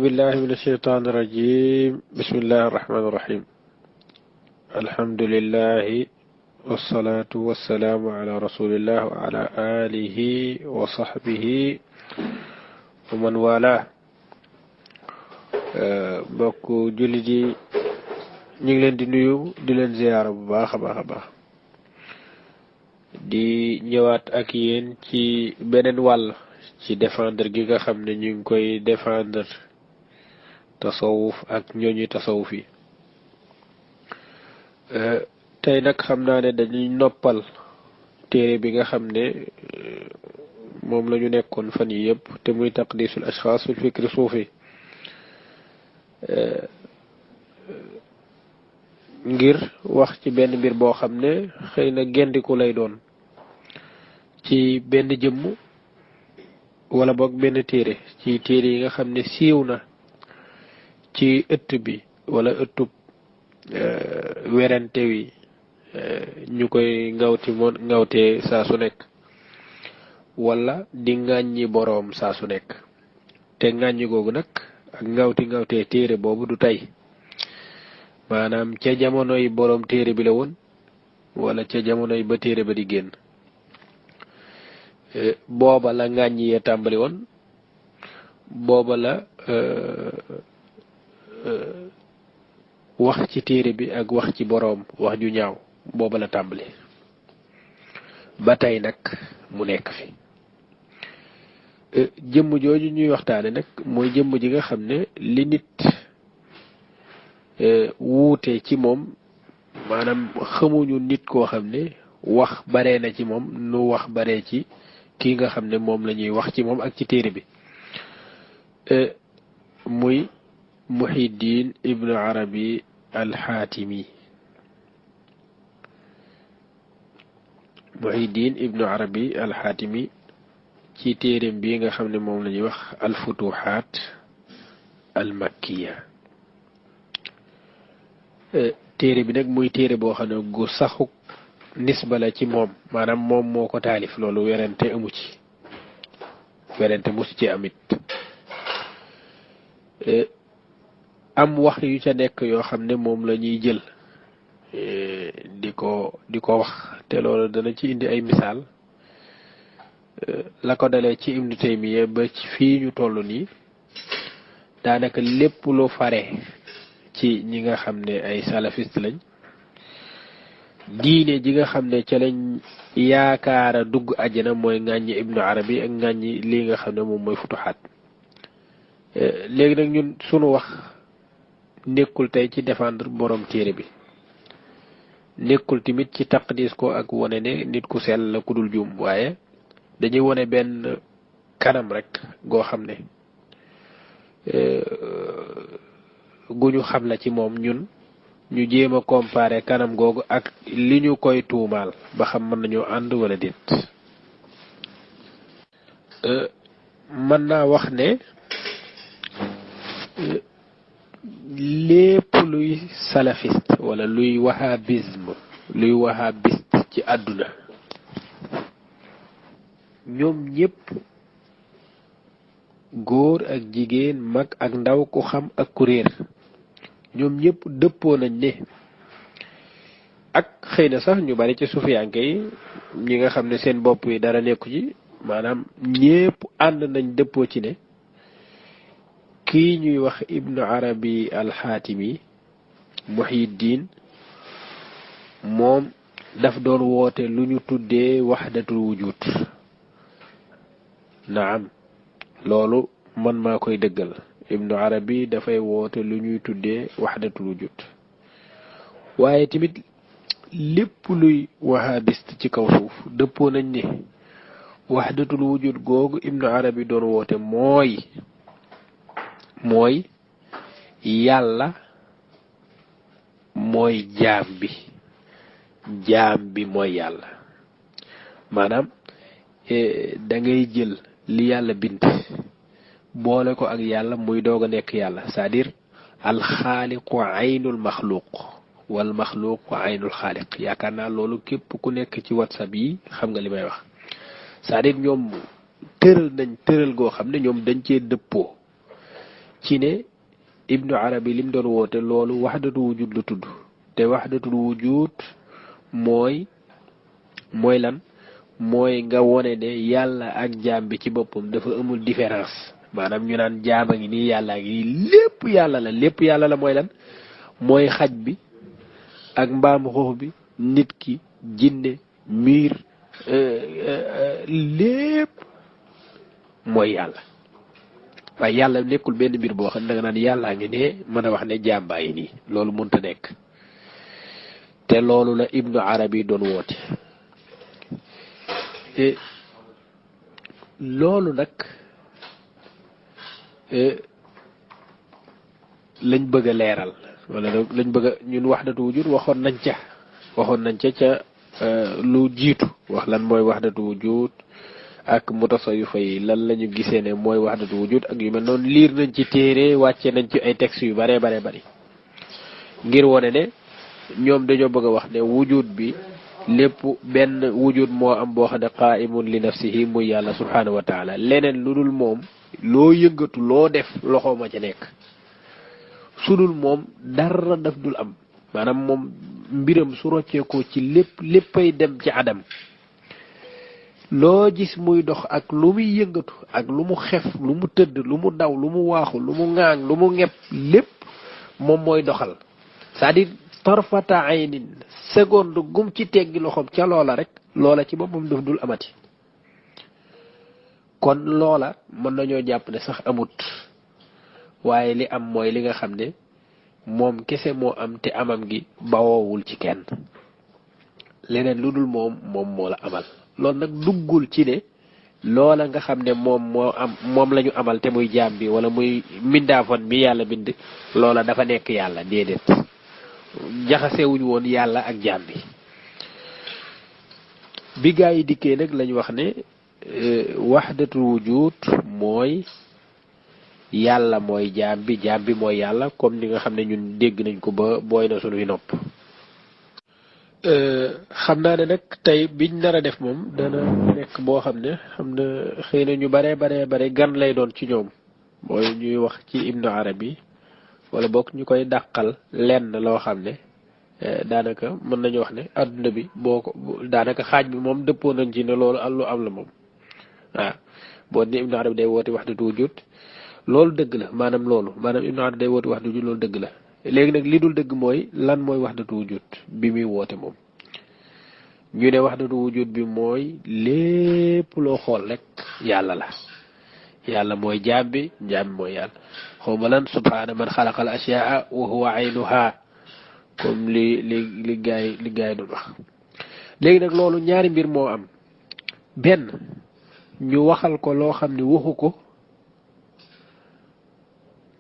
بالله من الشيطان الرجيم. بسم الله الرحمن الرحيم. الحمد لله والصلاة والسلام على رسول الله وعلى آله وصحبه ومن والاه. بokku jullit yi ñu ngi leen di nuyu di leen ziyaara bu baax a baax di ñëwaat ak yéen ci beneen wàll ci défendre gi nga xam ne ñu ngi koy défendre tasawuf ak ñooñu tasawuf yi. tey nag xam naa ne dañuy noppal téere bi nga xam ne moom la ñu nekkoon fan yi yëpp te muy taqdisul ashxaas fil fikri suufi, ngir wax ci benn mbir boo xam ne xëy na gendiku lay doon ci benn jëmm wala boog benn téere ci téere yi nga xam ne siiw na ci ëtt bi wala ëttub werante wi ñu koy ngawtee saa su nekk wala di ŋàññi boroom saa su nekk. te ŋàññi googu nag ak ngawtee téere boobu du tey, maanaam ca jamonoy boroom téere bi la woon wala ca jamonoy ba téere ba di génn. booba la ŋàññi yee tàmbali woon, booba la wax ci téere bi ak wax ci boroom wax ju ñaaw booba la tàmbali ba tey nag mu nekk fi. jëmm jooju ñuy waxtaane nag mooy jëmm ji nga xam ne li nit wuute ci moom, maanaam xamuñu nit koo xam ne wax bare na ci moom nu wax bare ci kii nga xam ne moom la ñuy wax ci moom ak ci téere bi. muy Muhyiddin Ibn Arabi al-Xaatimi. Muhyiddin Ibn Arabi al-Xaatimi ci téereem bi nga xam ne moom la ñuy wax al-Futuhaat al-Makkiya. téere bi nag muy téere boo xam ne gu saxuk nisba la ci moom, maanaam moom moo ko taalif, loolu werante amu ci, werante musu ci amit. am wax yu ca nekk yoo xam ne moom la ñuy jël di ko wax, te loolu dana ci indi ay misaal. la ko dalee ci Ibnu Taymiya ba ci fii ñu toll nii, daanaka lépp lu fare ci ñi nga xam ne ay salafiste lañ, diine ji nga xam ne ca lañ yaakaara dugg àjjana mooy ŋàññi Ibnu Arabi ak ŋàññi lii nga xam ne moom mooy futuxaat. léegi nag ñun sunu wax nekkul tey ci défendre borom téere bi, nekkul tamit ci taqdis ko ak wone ne nit ku sell la ku dul juum, waaye dañuy wone benn kanam rek goo xam ne gu ñu xam la ci moom, ñun ñu jéem a comparer kanam googu ak li ñu koy tuumaal ba xam mën nañoo ànd wala déet. mën naa wax ne lépp luy salafiste wala luy wahabisme, luy wahabiste ci àdduna, ñoom ñépp góor ak jigéen, mag ak ndaw, ku xam ak ku réer, ñoom ñépp dëppoo nañ ne, ak xëy na sax ñu bari ci sufiyanke yi ñi nga xam ne seen bopp yi dara nekku ci, maanaam ñépp ànd nañ dëppoo ci ne kii ñuy wax Ibnu Arabi al-Xaatimi, Muhyiddin, moom daf doon woote lu ñu tuddee waxdatul wujud. naam, loolu man maa koy dëggal. Ibnu Arabi dafay woote lu ñuy tuddee waxdatul wujud, waaye tamit lépp luy wahabiste ci kaw suuf dëppoo nañ ne waxdatul wujud googu Ibnu Arabi doon woote mooy yàlla mooy jaam bi mooy yàlla. maanaam da ngay jël li yàlla bind boole ko ak yàlla muy doog a nekk yàlla, c'est-à-dire alxaaliqu aynul maxluuq wal maxluuqu aynul xaaliq. yaakaar naa loolu képp ku nekk ci WhatsApp yi xam nga li may wax. c'est-à-dire ñoom tëral nañ tëral goo xam ne ñoom dañ cee dëppoo ci ne ibnu arabi lim doon woote loolu waxdatu wujud lu tudd te waxdatul wujud mooy lan mooy nga wone ne yàlla ak jaam bi ci boppam dafa amul différence maanaam ñu naan jaam a ngi nii yàlla ngi nii lépp yàlla la mooy lan mooy xaj bi ak mbaam xuux bi nit ki jinne miir lépp mooy yàlla waaye yàlla nekkul benn mbir boo xam ne da nga naan yàllaa ngi ne mën a wax ne jaam baa ngi nii loolu mënta nekk te loolu la ibnu arabi doon woote loolu nag lañ bëgg a leeral wala lañ bëgg a ñun wahdatu wujud waxoon nañ ca lu jiitu wax lan mooy wahdatu wujud ak mutasawifa yi lan la ñu gisee ne mooy wahdatu wujud ak yu mel noonu liir nañ ci téere wàcce nañ ci ay textes yu bare bari ngir wone ne ñoom dañoo bëgg a wax ne wujud bi lépp benn wujud moo am boo xam ne qaa'imun li nafsihi muy yàlla subhanahu wa taala leneen lu dul moom loo yëngatu loo def loxo ma ca nekk su dul moom dara daf dul am maanaam moom mbiram su rocceekoo ci léppay dem ci adam loo gis muy dox ak lu muy yëngatu ak lu mu xef lu mu tëdd lu mu daw lu mu waaxu lu mu ŋaaŋ lu mu ñepp lépp moom mooy doxal c'est-à-dire tarfata aynin seconde gum ci teggi loxoom ca loola rek loola ci boppam daf dul amati kon loola mën nañoo jàpp ne sax amut waaye li am mooy li nga xam ne moom kese moo am te amam gi bawoowul ci kenn leneen lu dul moom moo la amal loolu nag duggul ci ne loola nga xam ne moom la ñu amal te muy jaam bi wala muy mbindaafon bi yàlla bind loola dafa nekk yàlla déedéet jaxasewuñu woon yàlla ak jaam bi gaa yi dikkee nag lañ wax ne wahdatul wujud mooy yàlla mooy jaam bi mooy yàlla comme ni nga xam ne ñun dégg nañ ko ba booy na sunuy nopp xam naa ne nag tey biñ nar a def moom dana nekk boo xam ne xëy na ñu bare gan lay doon ci ñoom mooy ñuy wax ci ibnu arabi wala bokk ñu koy dàqal lenn loo xam ne daanaka mën nañu wax ne adduna bi boo ko daanaka xaaj bi moom dëppoo nañ ci ne loolu lu am la moom waaw boo ne ibnu arabi day woote wahdatu wujud loolu dëgg la maanaam ibnu arabi day woote wahdatu wujud loolu dëgg la léegi nag li dul dëgg mooy lan mooy wahdatu wujud bi muy woote moom ñu ne wahdatu wujud bi mooy lépp loo xool rek yàlla mooy jaam bi mooy yàlla xawma lan subhaana man xalaqal ashyaa wa huwa aynuha comme li gaay doon wax léegi nag loolu ñaari mbir moo am benn ñu waxal ko loo xam ne waxu ko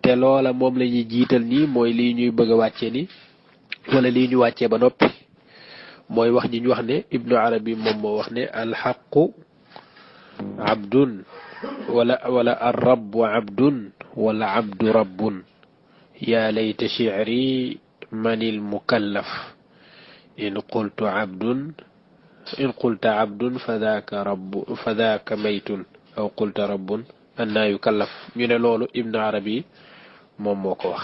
te loola moom la ñuy jiital nii mooy lii ñuy bëgg a wàcce ni wala lii ñu wàccee ba noppi mooy wax ji ñu wax ne ibnu arabi moom moo wax ne alxaqu abdun wala arrabu abdun wala abdu rabbun yaa layta shi'ri manil mukallaf in qulta abdun fadaaka maytun aw qulta rabbun annaa yukallaf ñu ne loolu ibnu arabi moom moo ko wax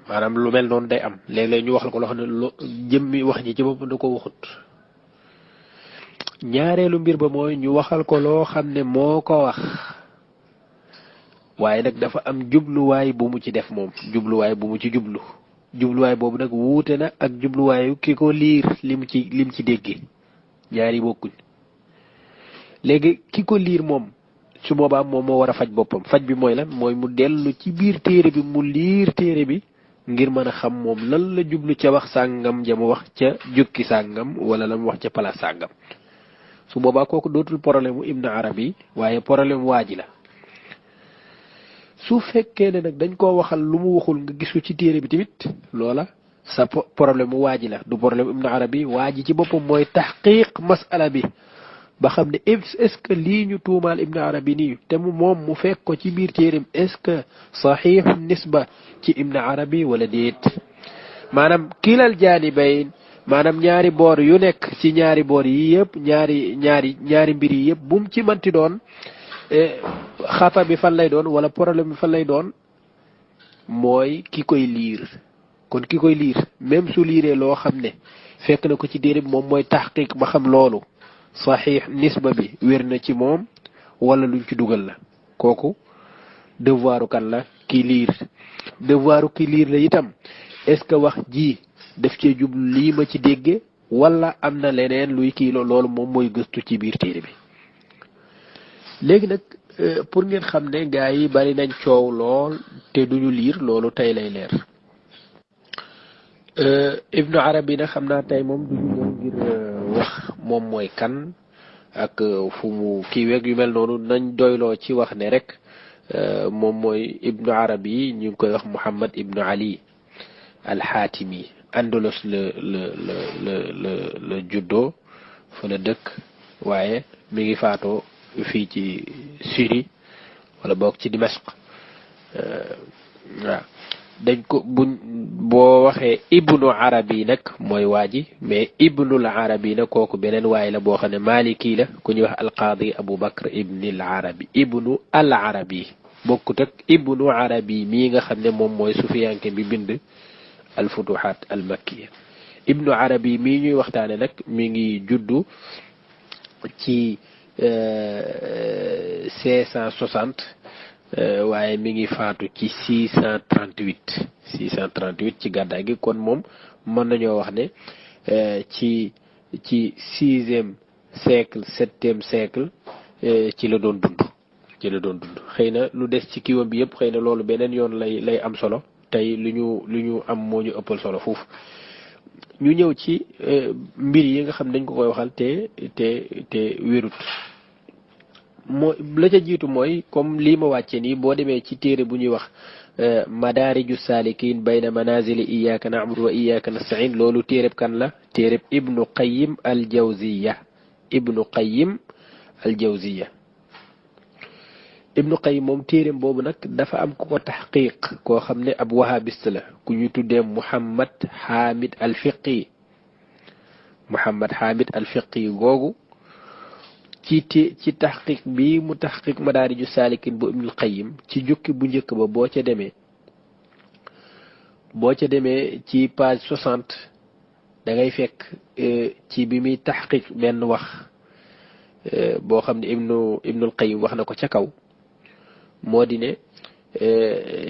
maanaam lu mel noonu day am léeg-léeg ñu wax ko loo xam ne jëmmi wax ji ci boppam da ko waxut ñaareelu mbir ba mooy ñu waxal ko loo xam ne moo ko wax waaye nag dafa am jubluwaay bu mu ci def moom jubluwaay bu mu ci jubluwaay boobu nag wuute na ak jubluwaayu ki ko liir lim ci dégge ñaari bokkuñ léegi ki ko liir moom su boobaa moom moo war a faj boppam faj bi mooy lan mooy mu dellu ci biir téere bi mu liir téere bi ngir mën a xam moom lan la jublu ca wax sàngam ja mu wax ca jukki sàngam wala la mu wax ca palaas sàngam su boobaa kooku dootul problème mu ibnu arabi waaye problème waa ji la su fekkee ne nag dañ koo waxal lu mu waxul nga gisu ci téere bi tamit loola sa problème mu waa ji la du problème ibnu arabi waa ji ci boppam mooy taxqiq masala bi ba xam ne est-ce que lii ñu tuumaal ibnu arabi nii te moom mu fekk ko ci biir téereem est-ce que saxiixu nisba ci ibnu arabi wala déet maanaam kilal jaanibayn maanaam ñaari boor yu nekk ci ñaari boor yi yëpp ñaari mbir yi yëpp bu mu ci manti doon xata bi fan lay doon wala problème bi fan lay doon mooy ki koy liir kon ki koy liir même su liiree loo xam ne fekk na ko ci téere bi moom mooy taxqiq ba xam loolu saxiix nisba bi wér na ci moom wala luñ ci dugal la kooku devoiru kan la ki liir devoiru ki liir la itam est-ce que wax ji daf cee jublu lii ma ci dégge wala am na leneen luy kii loolu moom mooy gëstu ci biir téere bi léegi nag pour ngeen xam ne gaa yi bari nañ coow lool te duñu liir loolu tey lay leer ibnu arabi nag xam naa tey moom duñu ñëw ngir wax moom mooy kan ak fu mu kii weeg yu mel noonu nañ doyloo ci wax ne rek moom mooy ibnu arabi ñu ngi koy wax muhammad ibnu ali alxaatimi andalus la juddoo fa la dëkk waaye mi ngi faatoo fii ci Syrie wala boog ci Dimashq waaw dañ ko buñ boo waxee ibnu arabi nag mooy waaji mais ibnul arabi nag kooku beneen waay la boo xam ne maliki la ku ñuy wax alqaadi abu bakr ibnil arabi ibnu al arabi bokkut ak ibnu arabi mii nga xam ne moom mooy sufiyanke bi bind al futuhat al makkiya ibnu arabi mii ñuy waxtaane nag mi ngi juddu ci 560 waaye mi ngi faatu ci 638 ci gàddaay gi kon moom mën nañoo wax ne ci 6e siècle 7e siècle ci la doon dund xëy na lu des ci kiiwam bi yëpp xëy na loolu beneen yoon lay am solo tey lu ñu am moo ñu ëppal solo foofu ñu ñëw ci mbir yi nga xam dañ ko koy waxal te wérut moo la ca jiitu mooy comme lii ma wàcce nii boo demee ci téere bu ñuy wax madaariju saalikin bayna manazili iyyaka na'budu wa iyyaka nasta'in loolu téereb kan la téereb ibnu qayyim al jawziya ibnu qayyim moom téereem boobu nag dafa am ku ko taxqiq koo xam ne ab wahabiste la ku ñu tuddee muhammad hamid al fiqi googu ci taxqiq bi mu taxqiq madaariju saalikin bu ibnul qayyim ci jukki bu njëkk ba boo ca demee ci page 60 da ngay fekk ci bi muy taxqiq benn wax boo xam ne ibnul qayyim wax na ko ca kaw moo di ne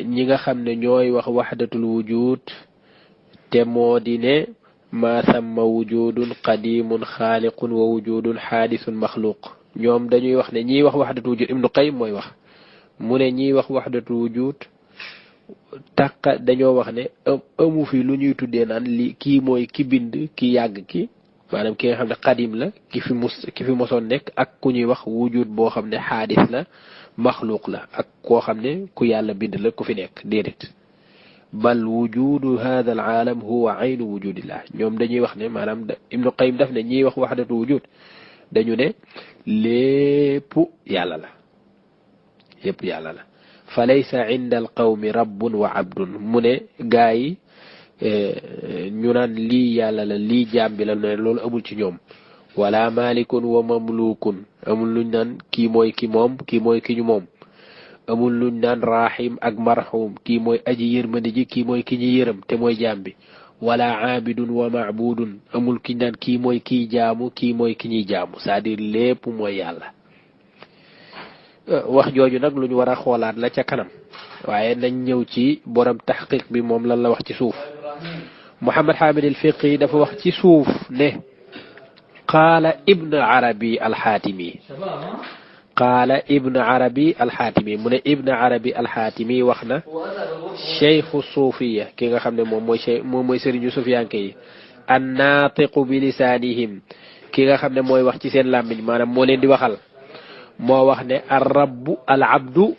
ñi nga xam ne ñooy wax waxdatul wujud te moo di ne ma samma wujudun qadimun xaaliqun wa wujudun xaadisun maxluuq ñoom dañuy wax ne ñiy wax waxdatul wujud ibnu qayyim mooy wax mu ne ñiy wax waxdatul wujud dañoo wax ne amu fi lu ñuy tuddee naan li kii mooy ki bind ki yàgg ki maanaam ki nga xam ne qadim la ki fi mosoon nekk ak ku ñuy wax wujud boo xam ne xaadis la maxluuq la ak koo xam ne ku yàlla bind la ku fi nekk déedéet bal wujudu hada al aalam huwa aynu wujudillah ñoom dañuy wax ne maanaam ibnu qayyim daf ne ñiy wax waxdatu wujud dañu ne lépp yàlla la fa laysa inda al qawmi rabbun wa abdun mu ne gaa yi ñu naan lii yàlla la lii jaam bi la ne loolu amul ci ñoom wala malikun wa mamlukun amul luñ naan kii mooy ki moom kii mooy ki ñu moom amul luñ naan rahim ak marhum kii mooy aji yërmande ji kii mooy ki ñu yërëm te mooy jaam bi wala aabidun wa maabudun amul ki naan kii mooy kiy jaamu kii mooy ki ñuy jaamu c'est-à-dire lépp mooy yàlla wax jooju nag lu ñu war a xoolaat la ca kanam waaye nañ ñëw ci borom taxqiq bi moom lan la wax ci suuf muhammad hamid al fiqi dafa wax ci suuf ne qaala ibn arabi alxaatimi mu ne ibn arabi alxaatimi wax na cheikhu suufiya ki nga xam ne moom mooy sëriñu sufiyanke yi annaatiqu bi lisaanihim ki nga xam ne mooy wax ci seen làmmiñ maanaam moo leen di waxal moo wax ne arrabbu al abdu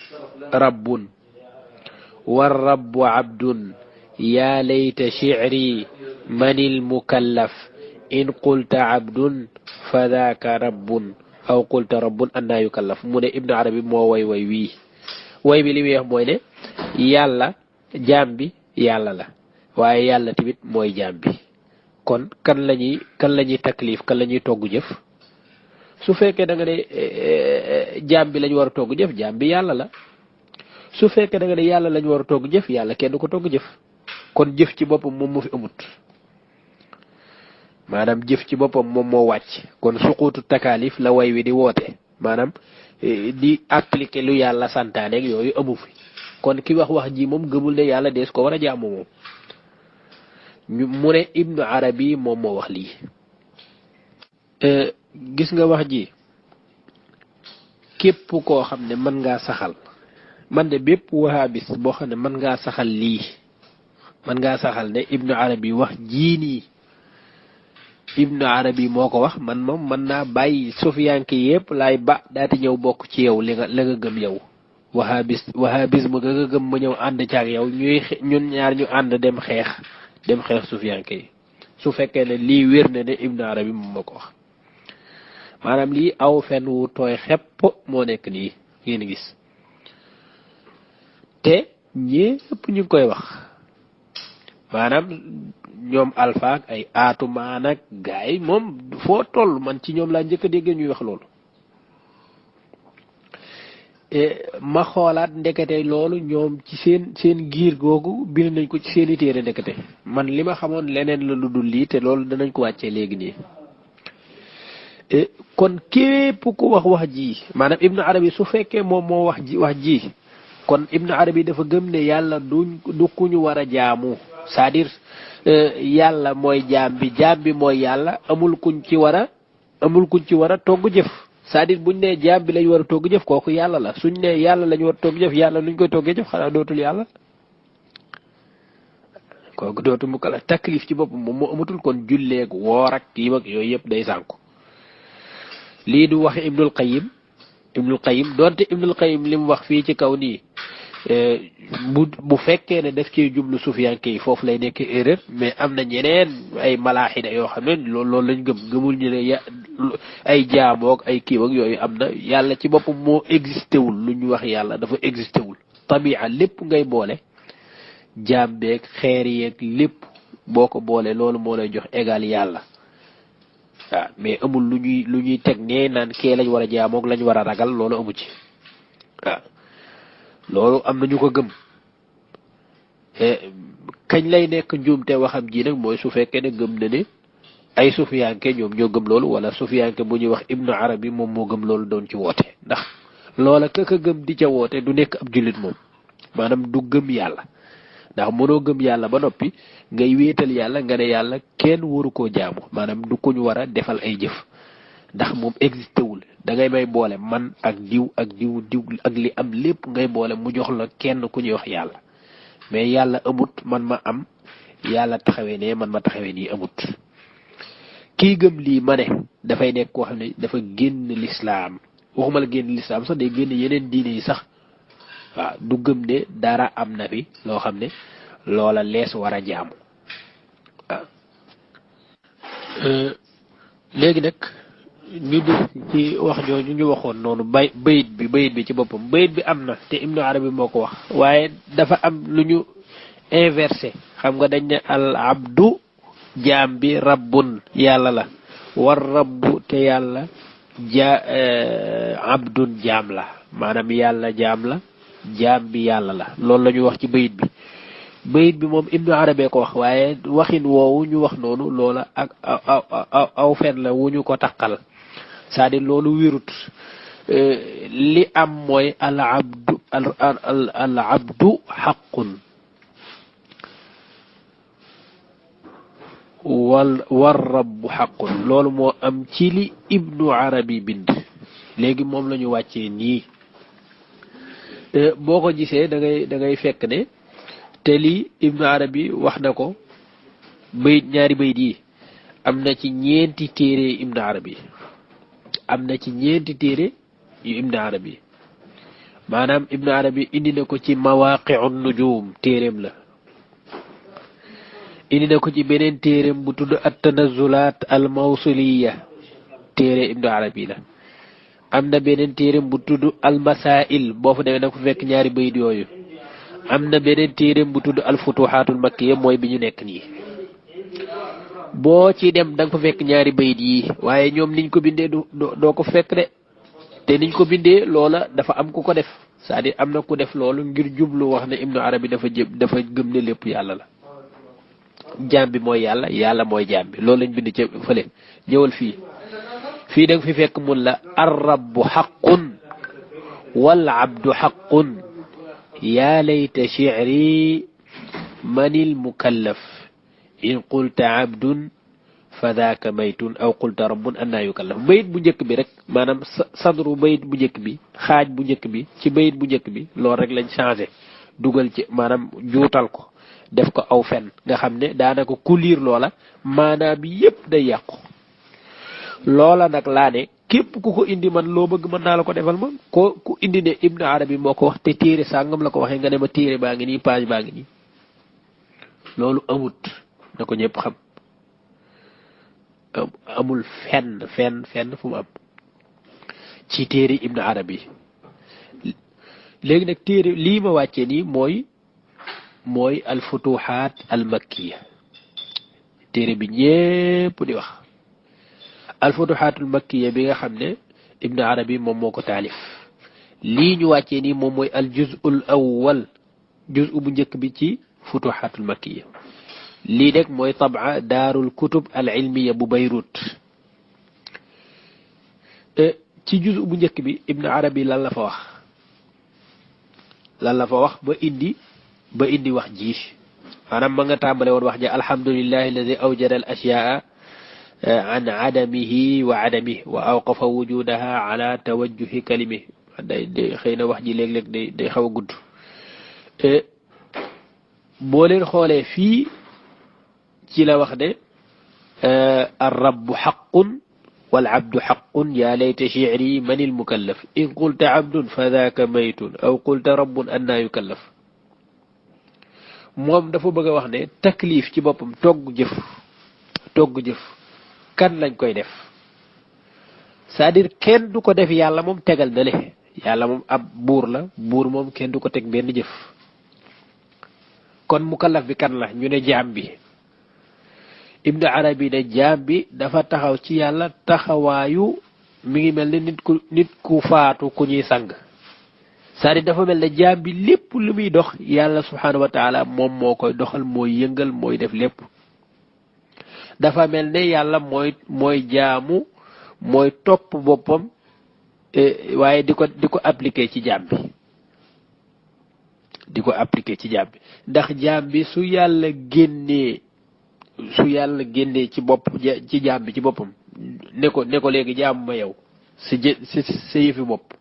rabbun warrabbu abdun yaa layta shi'ri manil mukallaf in qulta abdun fa daaka rabbun aw qulta rabbun annaa yukallaf mu ne ibnu arabi moo way wii way bi li muy wax mooy ne yàlla jaam bi yàlla la waaye yàlla tamit mooy jaam bi kon kan la ñuy taklif kan la ñuy togg jëf su fekkee da nga ne jaam bi lañ war a togg jëf jaam bi yàlla la su fekkee da nga ne yàlla lañ war a togg jëf yàlla kenn ko togg jëf kon jëf ci boppam moom moo fi amut maanaam jëf ci boppam moom moo wàcc kon suquutu takaalif la way wi di woote maanaam di appliquer lu yàlla santaaneeg yooyu amu fi kon ki wax ji moom gëmul ne yàlla dees ko war a jaamu moom mu ne ibnu arabi moom moo wax lii gis nga wax ji képp koo xam ne mën ngaa saxal man de bépp wahabis boo xam ne mën ngaa saxal lii mën ngaa saxal ne ibnu arabi wax jii nii ibnu arabi moo ko wax man moom mën naa bàyyi sufiyanke yépp laay ba daati ñëw bokk ci yow la nga gëm yow wahabisme ga nga gëm ma ñëw ànd caag yow ñun ñaar ñu ànd dem xeex sufiyanke yi su fekkee ne lii wér na ne ibnu arabi moom moo ko wax maanaam lii aw fen wu tooy xepp moo nekk nii ngeen gis te ñépp ñu ngi koy wax maanaam ñoom alpha ak ay aatumaan ak gaay moom foo toll man ci ñoom laa njëkk a dégg ñuy wax loolu ma xoolaat ndekete loolu ñoom ci seen giir googu bind nañ ko ci seeni téere ndekete man li ma xamoon leneen la lu dul lii te loolu danañ ko wàccee léegi nii kon képp ku wax ji maanaam ibnu arabi su fekkee moom moo wax ji kon ibnu arabi dafa gëm ne yàlla du ku ñu war a jaamu c'est-à-dire yàlla mooy jaam bi mooy yàlla amul kuñ ci war a togg jëf c'est-à-dire buñ ne jaam bi lañ war a togg jëf kooku yàlla la suñ ne yàlla lañ war a togg jëf yàlla luñ koy toggee jëf xanaa dootul yàlla kooku dootul mu kala taklif ci boppam moom moo amatul kon julleeg woor ak kii ak yooyu yëpp day sànku lii du wax ibnul qayyim donte ibnul qayyim li mu wax fii ci kaw nii bu fekkee ne daf cee jublu sufiyanke yi foofu lay nekk erreur mais am na ñeneen ay malaaxida yoo xam ne loolu lañ gëmul ñu ne ay jaamoog ay kiiw ak yooyu am na yàlla ci boppam moo existé wul lu ñu wax yàlla dafa existé wul tabia lépp ngay boole jaam beeg xeer yeeg lépp boo ko boole loolu moo lay jox égal yàlla waaw mais amul lu ñuy teg nee naan kee lañ war a jaamoog lañ war a ragal loolu amu ci waaw loolu am na ñu ko gëm kañ lay nekk njuumte waxam ji nag mooy su fekkee ne gëm na ne ay sufiyanke ñoom ñoo gëm loolu wala sufiyanke bu ñuy wax ibnu arabi moom moo gëm loolu doon ci woote ndax loola ka gëm di ca woote du nekk ab jullit moom maanaam du gëm yàlla ndax mënoo gëm yàlla ba noppi ngay wéetal yàlla nga ne yàlla kenn waru koo jaamu maanaam du ko ñu war a defal ay jëf ndax moom existé wul da ngay may boole man ak diw ak li am lépp ngay boole mu jox la kenn ku ñuy wax yàlla mais yàlla amut man ma am yàlla taxawee ne man ma taxawee nii amut kii gëm lii ma ne dafay nekk koo xam ne dafa génn lislaam waxuma la génn lislaam sax day génn yeneen diine yi sax waaw du gëm ne dara am na fi loo xam ne loola lees war a jaamu waaw léegi nag ñu dugg ci wax jooju ñu waxoon noonu bayit bi ci boppam bayit bi am na te ibnu arabi moo ko wax waaye dafa am lu ñu inversé xam nga dañ ne al abdu jaam bi rabbun yàlla la war rabbu te yàlla abdun jaam la maanaam yàlla jaam la jaam bi yàlla la loolu la ñu wax ci bayit bi moom ibnu arabi ko wax waaye waxin woowu ñu wax noonu loola ak aw fen la wu ñu ko taqal c'est-à-dire loolu wérut li am mooy al abdu xaqun war rabbu xaqun loolu moo am ci li ibnu arabi bind léegi moom la ñu wàccee nii boo ko gisee da ngay fekk ne te lii ibnu arabi wax na ko bayit ñaari bayit yi am na ci ñeenti téere ibnu arabi yu ibnu arabi maanaam ibnu arabi indi na ko ci mawaqi'u nujum téereem la indi na ko ci beneen téereem bu tudd at-tanazzulat al-mawsuliya téere ibnu arabi la am na beneen téereem bu tudd al-masail boo fa demee nag fu fekk ñaari bayit yooyu am na beneen téereem bu tudd al-futuhatul makkiya mooy bi ñu nekk nii boo ci dem da nga fa fekk ñaari bayit yi waaye ñoom niñ ko bindee doo ko fekk de te niñ ko bindee loola dafa am ku ko def c'est-à-dire am na ku def loolu ngir jublu wax ne Ibnu Arabi dafa gëm ne lépp yàlla la jaam bi mooy yàlla yàlla mooy jaam bi loolu lañ bind ca fële ñëwal fii da nga fi fekk mun la arrabu xaqun wal abdu xaqun yaa layta shi'ri manil mukallaf in qulta abdun fa daaka maytun aw qulta rabbun annaa yukallaf bayit bu njëkk bi rek maanaam sadru bayit bu njëkk bi xaaj bu njëkk bi ci bayit bu njëkk bi loolu rek lañ changé dugal ci maanaam juutal ko def ko aw fen nga xam ne daanaka ku liir loola maanaam bi yépp day yàqu loola nag laa ne képp ku ko indi man loo bëgg mën naa la ko defal man ko ku indi ne Ibnu Arabi moo ko wax te téere sàngam la ko waxee nga ne ma téere baa ngi nii page baa ngi nii loolu amut na ko ñëpp xam amul fenn fu mu am ci téere Ibnu Arabi léegi nag téere lii ma wàccee nii mooy al futuhaat al makkiya téere bi ñépp di wax al futuhaatul makkiya bi nga xam ne Ibnu Arabi moom moo ko taalif lii ñu wàccee nii moom mooy al juz'ul awwal juz'u bu njëkk bi ci futuhaatul makkiya lii nag mooy tab'a daarul kutub al ilmiya bu Bayrut ci juz'u bu njëkk bi Ibnu Arabi lan la fa wax ba indi wax ji maanaam ma nga tàmbale woon wax ja alhamdulillahi alladi awjada al ashyaa an adamihi wa adamihi wa awqafa wujudaha ala tawajjuhi kalimihi day xëy na wax ji léeg-léeg day xaw a gudd boo leen xoolee fii ci la wax ne ar rabbu xaqun wal abdu xaqun yaa layta shi'ri manil mukallaf in qulta abdun fa daaka maytun aw qulta rabbun annaa yukallaf moom dafa bëgg a wax ne taklif ci boppam togg jëf kan lañ koy def c'est-à-dire kenn du ko def yàlla moom tegal na le yàlla moom ab buur la buur moom kenn du ko teg benn jëf kon mukallaf bi kan la ñu ne jaam bi Ibnu Arabi ne jaam bi dafa taxaw ci yàlla taxawaayu mi ngi mel ne nit ku faatu ku ñuy sang c'est-à-dire dafa mel ne jaam bi lépp lu muy dox yàlla subhaanahu wa taala moom moo koy doxal mooy yëngal mooy def lépp dafa mel ne yàlla mooy jaamu mooy topp boppam waaye di ko appliquer ci jaam bi ndax jaam bi su yàlla génnee ci bopp ci jaam bi ci boppam ne ko léegi jaamu ma yow sa yëfi bopp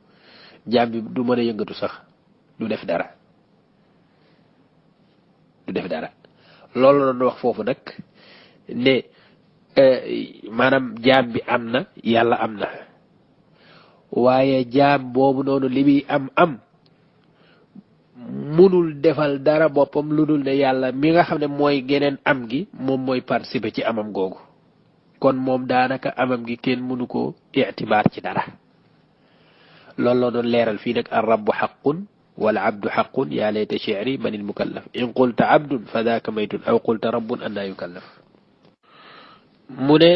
jaam bi du mën a yëngatu sax du def dara loolu la doon wax foofu nag ne maanaam jaam bi am na yàlla am na waaye jaam boobu noonu li muy am munul defal dara boppam lu dul ne yàlla mi nga xam ne mooy geneen am gi moom mooy participer ci amam googu kon moom daanaka amam gi kenn mënu ko itibaar ci dara loolu la doon leeral fii nag ar rabbu xaqun wal abdu xaqun yaa layta shi'ri manil mukallaf in qulta abdun fa daaka maytun aw qulta rabbun annaa yukallaf mu ne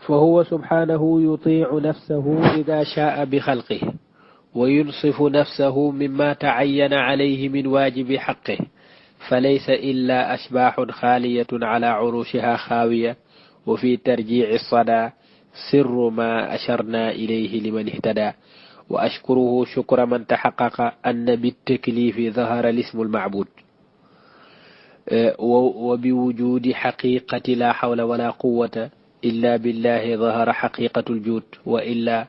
fa huwa subhanahu yutiicu nafsahu ida shaa bi xalqih wa yunsifu nafsahu mimma tacayyana calayhi min waajibi xaqih falaysa illa ashbaaxun xaaliyatun cala curushiha xaawiya wa fi tarjiici sada sirru ma asharna ilayhi liman ihtada wa ashkuruhu shukra man taxaqaqa anna bittaklifi dahara lismu almacbud wa biwujudi xaqiqati la xawla wala quwata illa billahi dahara xaqiqatu aljud wa illa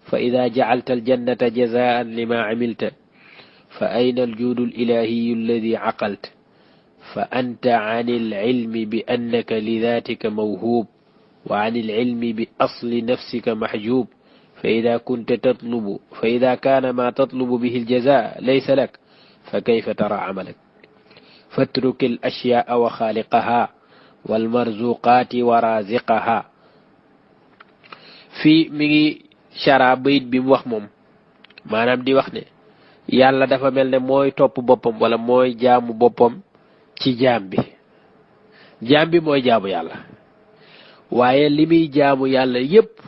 fa ida jacalta aljannata jazaan lima camilta fa ayna aljuudu alilahiyu alladi caqalt fa anta can alcilmi bi annaka lidatika mawhuub wa can alcilmi bi asli nafsika maxjuub فإذا كان ما تطلب به الجزاء ليس لك فكيف ترى عملك فاترك الأشياء وخالقها والمرزوقات ورازقها في ميغي شرع بيت بيم wax moom maanaam di wax ne yàlla dafa mel ne mooy topp boppam wala mooy jaamu boppam ci jaam bi mooy jaamu yàlla waaye li muy jaamu yàlla yépp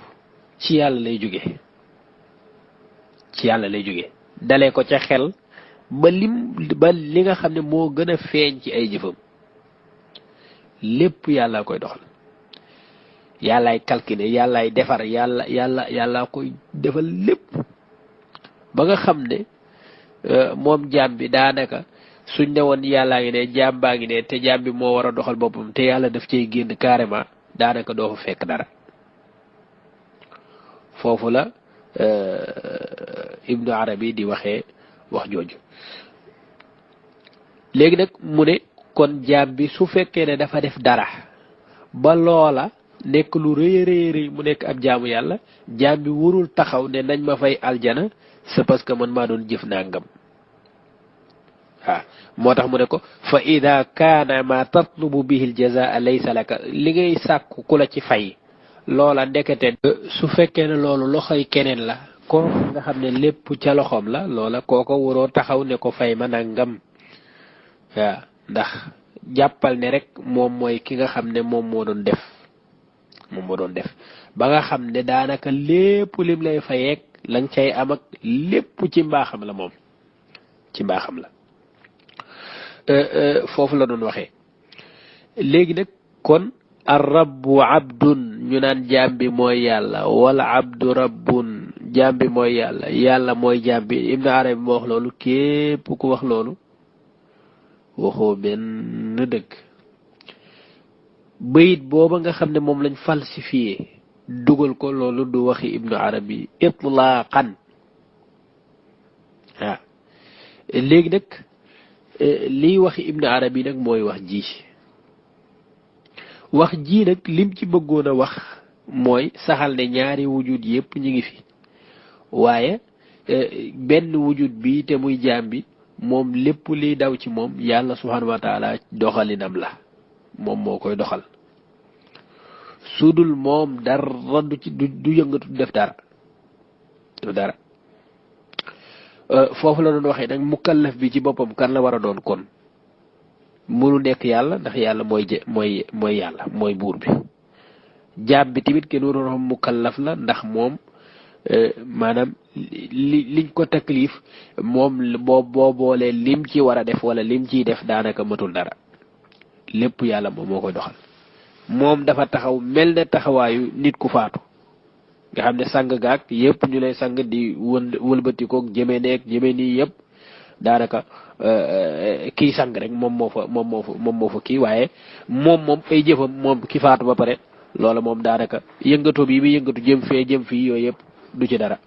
ci yàlla lay jóge ci yàlla lay jóge dalee ko ca xel ba li nga xam ne moo gën a feeñ ci ay jëfam lépp yàlla koy doxal yàllaay calculer yàllaay defar yàlla koy defal lépp ba nga xam ne moom jaam bi daanaka suñ ne woon yàllaa ngi ne jaam baa ngi ne te jaam bi moo war a doxal boppam te yàlla daf cay génn carrément daanaka doo fa fekk dara foofu la Ibnu Arabi di waxee wax jooju léegi nag mu ne kon jaam bi su fekkee ne dafa def dara ba loola nekk lu rëy rëy mu nekk ab jaamu yàlla jaam bi warul taxaw ne nañ ma fay aljana c'est parce que man maa doon jëf nangam waaw moo tax mu ne ko fa ida kaana ma tatlubu bihi aljazaa laysa laka li ngay sàkku ku la ci fay loola ndekete su fekkee ne loolu loxoy keneen la ko nga xam ne lépp ca loxoom la loola kooko waroo taxaw ne ko fay ma nangam waaw ndax jàppal ne rek moom mooy ki nga xam ne moom moo doon def ba nga xam ne daanaka lépp lim lay fayeek lañ cay am ak lépp ci mbaaxam la moom ci mbaaxam la foofu la doon waxee léegi nag kon ar rabbu abdun ñu naan jaam bi mooy yàlla wala abdu rabbun jaam bi mooy yàlla mooy jaam bi Ibnu Arabi moo wax loolu képp ku wax loolu waxoo benn dëgg bayit booba nga xam ne moom lañ falsifié dugal ko loolu du waxi Ibnu Arabi itlaaqan waaw léegi nag liy waxi Ibnu Arabi nag mooy wax ji nag lim ci bëggoon a wax mooy saxal ne ñaari wujud yépp ñu ngi fi waaye benn wujud bi te muy jaam bi moom lépp liy daw ci moom yàlla subhanahu wa taala doxalinam la moom moo koy doxal sudul moom dara du yëngatu def dara du dara foofu la doon waxee nag mukallaf bi ci boppam kan la war a doon kon munu nekk yàlla ndax yàlla mooy yàlla mooy buur bi jaam bi tamit kenn waroon xam mukallaf la ndax moom maanaam liñ ko taklif moom boo boolee lim ci war a def wala lim ciy def daanaka matul dara lépp yàlla moom moo koy doxal moom dafa taxaw mel ne taxawaayu nit ku faatu nga xam ne sang gaag yëpp ñu lay sang di wëlbatikoog jëme nii yëpp daanaka kii sang rek moom moo fa kii waaye moom ay jëfam moom ki faatu ba pare loola moom daanaka yëngatu bi muy yëngatu jëm fii yooyu yëpp du ci dara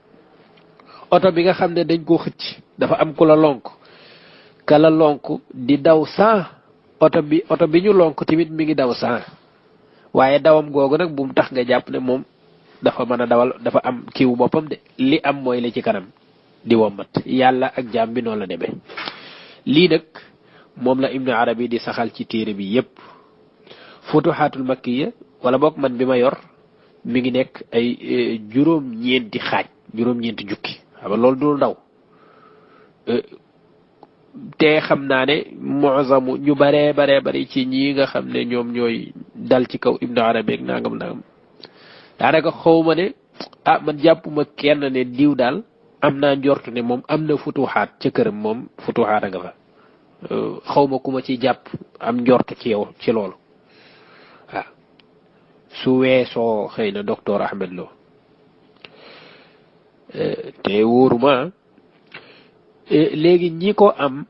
oto bi nga xam ne dañ koo xëcc dafa am ku la lonk ka la lonk di daw 100 oto bi ñu lonk tamit mi ngi daw 100 waaye dawam googu nag bu mu tax nga jàpp ne moom dafa mën a dawal dafa am kiiwu boppam de li am mooy la ci kanam di wommat yàlla ak jaam bi noonu la demee lii nag moom la Ibnu Arabi di saxal ci téere bi yépp futuxaatul makkiya wala boog man bi ma yor mi ngi nekk ay juróom-ñeenti xaaj juróom-ñeenti jukki xam nga loolu du ndaw te xam naa ne mu'zamu ñu bare ci ñi nga xam ne ñoom ñooy dal ci kaw Ibnu Arabi ak nangam daanaka xawma ne man jàppuma kenn ne diw daal am naa njortu ne moom am na futuxaat ca këram moom futuxaat a nga fa xawma ku ma ci jàpp am njortu ci yow ci loolu waaw su weesoo xëy na docteur Ahmed Lo te wóoruma léegi ñi ko am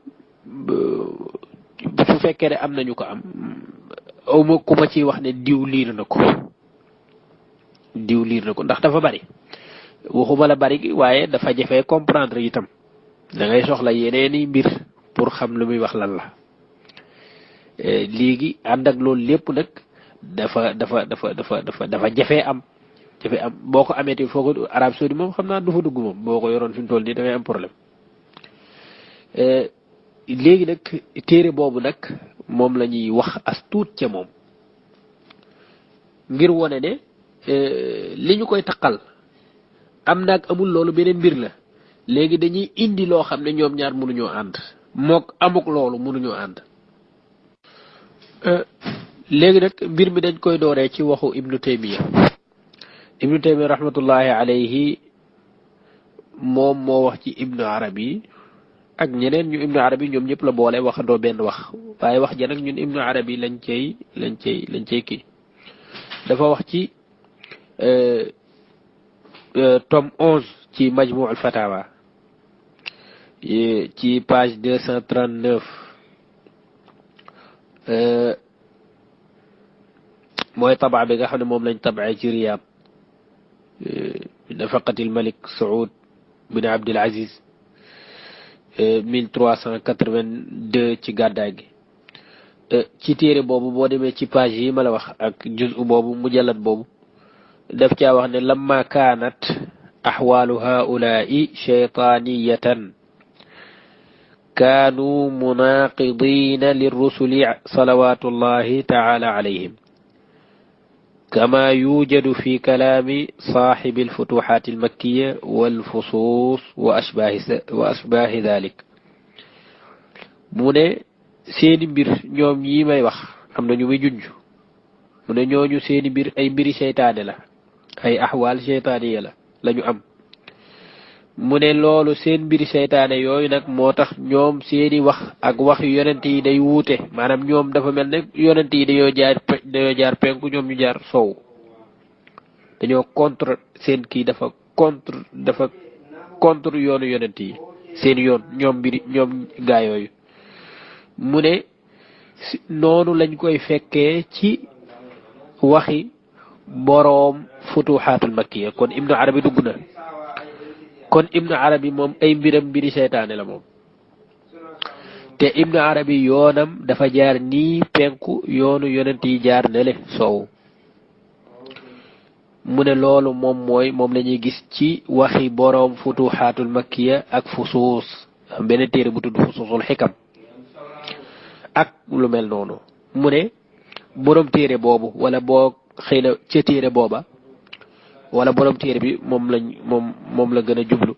su fekkee ne am nañu ko am awma ku ma ciy wax ne diw liir na ko ndax dafa bari waxuma la bari waaye dafa jafee comprendre itam da ngay soxla yeneeni mbir pour xam lu muy wax lan la léegi ànd ak loolu lépp nag dafa jafee am boo ko amee foo ko Arabie Saoudite moom xam naa du fa dugg moom boo ko yoroon fi mu toll nii da ngay am problème léegi nag téere boobu nag moom la ñuy wax as tuut ca moom ngir wone ne li ñu koy taqal am naag amul loolu beneen mbir la léegi dañuy indi loo xam ne ñoom ñaar mënuñoo ànd mook amuk loolu mënuñoo ànd léegi nag mbir mi dañ koy dooree ci waxu ibnu taymiya rahmatullahi alayhi moom moo wax ci ibnu arabi ak ñeneen ñu ibnu arabi ñoom ñëpp la boole waxandoo benn wax waaye wax ja nag ñun ibnu arabi lañ cay kii dafa wax ci tome 11 ci majmu al fatawa ci page 239 mooy tabaa bi nga xam ne moom lañ tabaa ci Riyad nafaqatil Malik Saoud bin Abdul Aziz 1382 ci gàddaay gi ci téere boobu boo demee ci page yi ma la wax ak juz'u boobu mujallad boobu daf caa wax ne lamma kaanat axwaalu haulaai shaytaaniyatan kaanu munaqidina lirrusuli salawatullahi taala alayhim كما يوجد في كلام صاحب الفتوحات المكية والفصوص وأشباه ذلك mu ne seeni mbir ñoom ñi may wax am na ñu muy junj mu ne ñooñu seeni mbir ay mbiri seytaane la ay axwaal seytaaniya la lañu am mu ne loolu seen mbiri seytaane yooyu nag moo tax ñoom seeni wax ak wax yu yonent yi day wuute maanaam ñoom dafa mel ne yonent yi dañoo jaar penku ñoom ñu jaar sow dañoo contre seen kii dafa contre yoonu yonent yi seen yoon ñoom mbiri ñoom gaa yooyu mu ne noonu lañ koy fekkee ci waxi boroom futuxaatul makkiya kon ibnu arabi dugg na kon ibnu arabi moom ay mbiram mbiri seytaane la moom te ibnu arabi yoonam dafa jaar nii penku yoonu yonent yi jaar nele soow mu ne loolu moom la ñuy gis ci waxi boroom futuxaatul makkiya ak fusuus benn téere bu tudd fusuusul xikam ak lu mel noonu mu ne boroom téere boobu wala boo xëy na ca téere booba wala borom téere bi moom la gën a jublu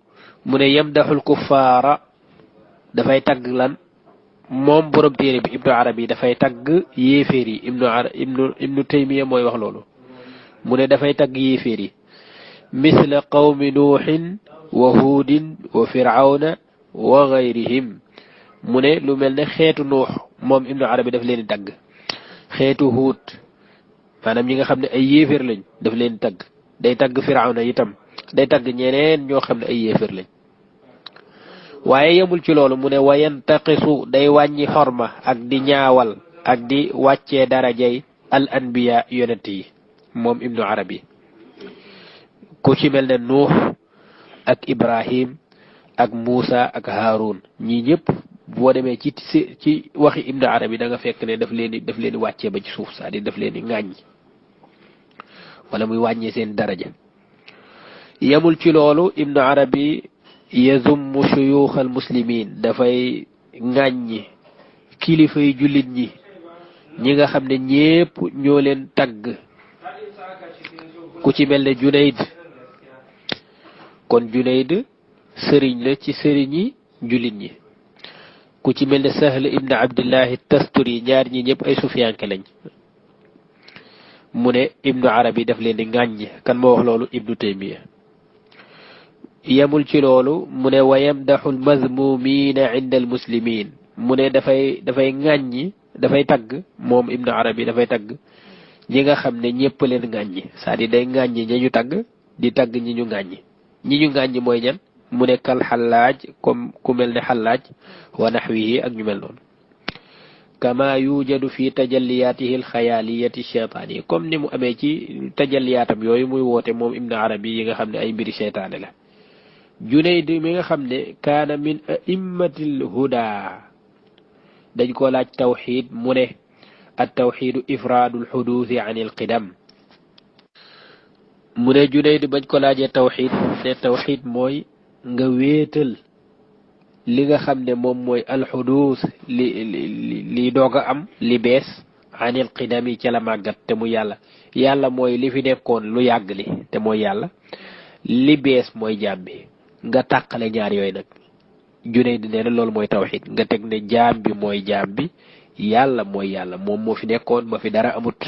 mu ne yamdaxul kuffaara dafay tagg lan moom borom téere bi ibnu arabi dafay tagg yéeféer yi ibnu taymiya mooy wax loolu mu ne dafay tagg yéeféer yi misla qawmi nuuxin wa huudin wa firawna wa gayrihim mu ne lu mel ne xeetu nuux moom ibnu arabi daf leen di tagg xeetu huud maanaam ñi nga xam ne ay yéeféer lañ daf leen di tagg day tagg firawna itam day tagg ñeneen ñoo xam ne ay yéefar lañ waaye yemul ci loolu mu ne wayantaqisu day wàññi xorma ak di ñaawal ak di wàccee darajay al anbiya yonent yi moom ibnu arabi ku ci mel ne nuux ak ibrahim ak muusa ak haarun ñii ñëpp boo demee ci waxi ibnu arabi da nga fekk ne daf leen di wàccee ba ci suuf c'est-à-dire daf leen di ŋàññ wala muy wàññee seen daraja yamul ci loolu ibnu arabi yazummu shuyuux al muslimin dafay ŋàññi kilifa yi jullit ñi nga xam ne ñépp ñoo leen tagg ku ci mel ne Junayd kon Junayd sëriñ la ci sëriñi jullit ñi ku ci mel ne Sahl ibn Abdillahi Tasturi ñaar ñi ñëpp ay sufiyanke lañ mu ne ibnu arabi daf leen di ŋàññ kan moo wax loolu ibnu taymiya yemul ci loolu mu ne wa yamdaxu almazmumina inda almuslimin mu ne dafay ŋàññi dafay tagg moom ibnu arabi dafay tagg ñi nga xam ne ñëpp leen ŋàññi c'est-à-dire day ŋàññi ña ñu tagg di tagg ñi ñu ŋàññi ñi ñu ŋàññi mooy ñan mu ne kal xallaaj comme ku mel ne xallaaj wa naxwihi ak ñu mel noonu kama yujadu fi tajalliyatihi alxayaliyati cheytaani comme ni mu amee ci tajalliyaatam yooyu muy woote moom ibnu arabi yi nga xam ne ay mbiri cheytaane la Junayd mi nga xam ne kaana min aimmatil huda dañ ko laaj tawxid mu ne at tawxidu ifraadu alxuduusi an alqidam mu ne Junayd bañ ko laajee tawxid ne tawxid mooy nga wéetal li nga xam ne moom mooy alxuduus li doog a am li bees anil qidami ca la màggat te mu yàlla mooy li fi nekkoon lu yàgg li te mooy yàlla li bees mooy jaam bi nga tàqale ñaar yooyu nag Junayd nee na loolu mooy tawxid nga teg ne jaam bi mooy jaam bi yàlla mooy yàlla moom moo fi nekkoon ba fi dara amut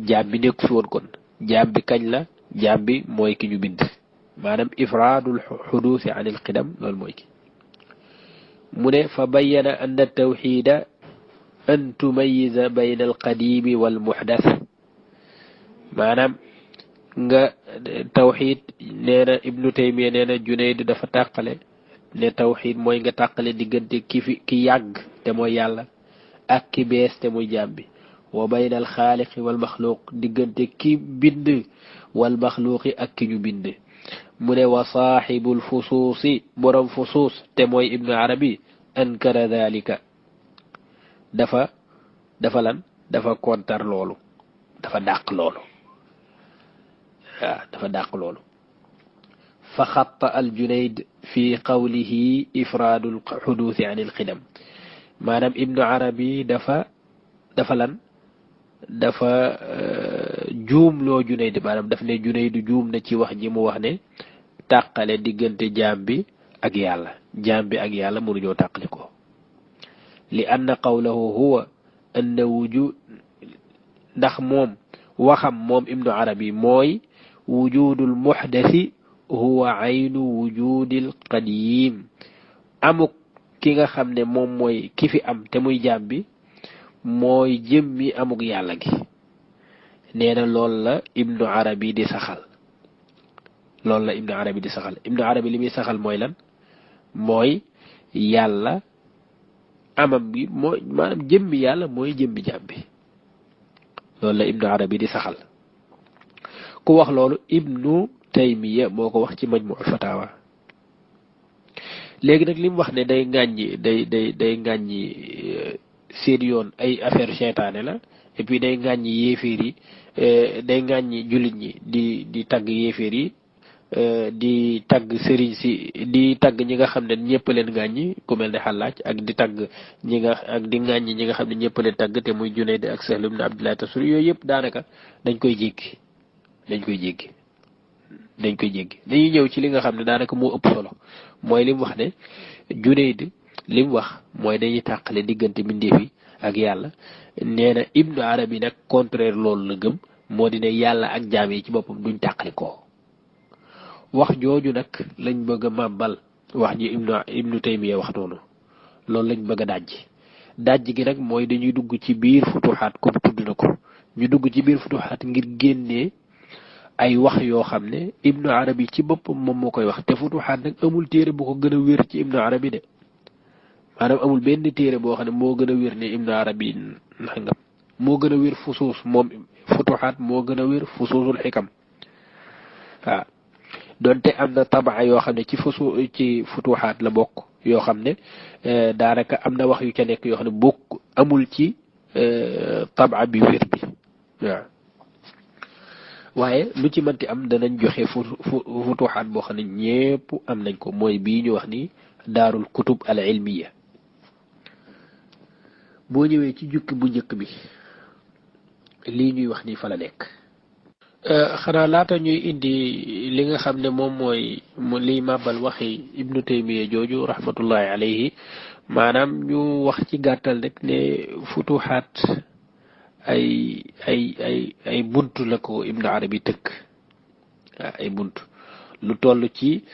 jaam bi nekk fi woon kon jaam bi kañ la jaam bi mooy ki ñu bind maanaam ifraadul xuduusi an il qidam loolu mooy ki mu ne fa bayyana anna tawxiida an tumayyiza bayna al qadiimi wal muxdas maanaam nga tawxiid nee na ibnu taymiya nee na junayd dafa tàqale ne tawxiid mooy nga tàqale diggante ki yàgg te mooy yàlla ak ki bees te muy jaam bi wa bayna al xaaliqi wal maxluuq diggante ki bind wal maxluuqi ak ki ñu bind mu ne wa saaxibul fusuusi borom fusuus te mooy ibnu arabi ankara dalika dafa lan dafa kontar loolu dafa dàq loolu dafa dàq loolu fa xatta al junayd fi qawlihi ifraadul xuduusi an il qidam maanaam ibnu arabi dafa lan dafa juum loo junayd maanaam daf ne junayd juum na ci wax ji mu wax ne tàqale diggante jaam bi ak yàlla jaam bi ak yàlla mënuñoo tàqale ko li anna qawlahu huwa anna wujud ndax moom waxam moom ibnu arabi mooy wujudul muhdasi huwa aynu wujudil qadim amuk ki nga xam ne moom mooy ki fi am te muy jaam bi mooy jëmmi amuk yàlla gi nee na loolu la ibnu arabi di saxal loolu la ibnu arabi di saxal ibnu arabi li muy saxal mooy lan mooy yàlla amam bi mooy maanaam jëmmi yàlla mooy jëmmi jaam bi loolu la ibnu arabi di saxal ku wax loolu ibnu taymiya moo ko wax ci majmuul fatawa léegi nag li mu wax ne day ŋàññi day ŋàññi seen yoon ay affaire seytaane la et puis day ŋàññi yéeféer yi day ŋàññi jullit ñi di tagg yéeféer yi di tagg sëriñ si di tagg ñi nga xam ne ñëpp leen ŋàññi ku mel ne xalaaj ak di tagg di ŋàññi ñi nga xam ne ñëpp leen tagg te muy Junayd ak Sahl ibn Abdullah Tasuri yooyu yëpp daanaka dañ koy jéggi dañuy ñëw ci li nga xam ne daanaka moo ëpp solo mooy li mu wax ne Junayd li mu wax mooy dañuy tàqale diggante mbindeef yi ak yàlla nee na ibnu arabi nag contraire loolu la gëm moo di ne yàlla ak jaam yi ci boppam duñ tàqali ko wax jooju nag lañ bëgg a màbbal wax ji ibnu taymiya wax noonu loolu lañ bëgg a dajj gi nag mooy dañuy dugg ci biir futuxaat comme tudd na ko ñu dugg ci biir futuxaat ngir génnee ay wax yoo xam ne ibnu arabi ci boppam moom moo koy wax te futuxaat nag amul téere bu ko gën a wér ci ibnu arabi de maanaam amul benn téere boo xam ne moo gën a wér ne ibnu arabi nangam moo gën a wér fusuus moom futuxaat moo gën a wér fusuusul xikam waaw donte am na tabaa yoo xam ne ci futuxaat la bokk yoo xam ne daanaka am na wax yu ca nekk yoo xam ne bokk amul ci tabaa bi wér bi waaw waaye lu ci mënti am danañ joxe futuxaat boo xam ne ñépp am nañ ko mooy bii ñu wax ni daarul kutub al ilmiya boo ñëwee ci jukki bu njëkk bi lii ñuy wax ni fa la nekk xanaa laata ñuy indi li nga xam ne moom mooy liy màbbal waxi ibnu taymiya jooju rahmatullahi alayhi maanaam ñu wax ci gàttal rek ne futuxaat ay buntu la ko ibnu arabi tëkk waaw ay buntu lu toll ci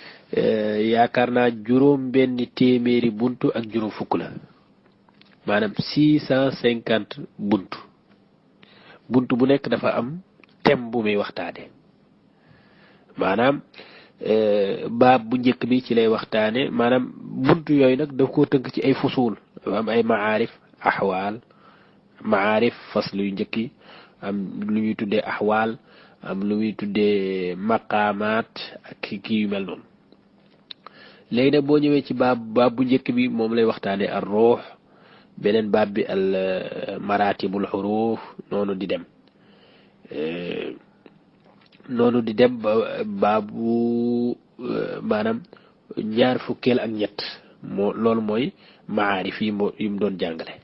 yaakaar naa juróom benn téeméeri buntu ak juróom fukk la maanaam 650 buntu bu nekk dafa am thème bu muy waxtaane maanaam baab bu njëkk bi ci lay waxtaane maanaam buntu yooyu nag daf koo tënk ci ay fusul dafa am ay maarif axwaal maarif faslu yu njëkk yi am lu ñuy tuddee axwaal am lu muy tuddee maqaamaat ak kii yu mel noonu léegi nag boo ñëwee ci baab bu njëkk bi moom lay waxtaane ar ruux beneen baab bi al maratibul xuruuf noonu di dem ba baabu maanaam ñaar fukkeel ak ñett loolu mooy maarif yi mu doon jàngale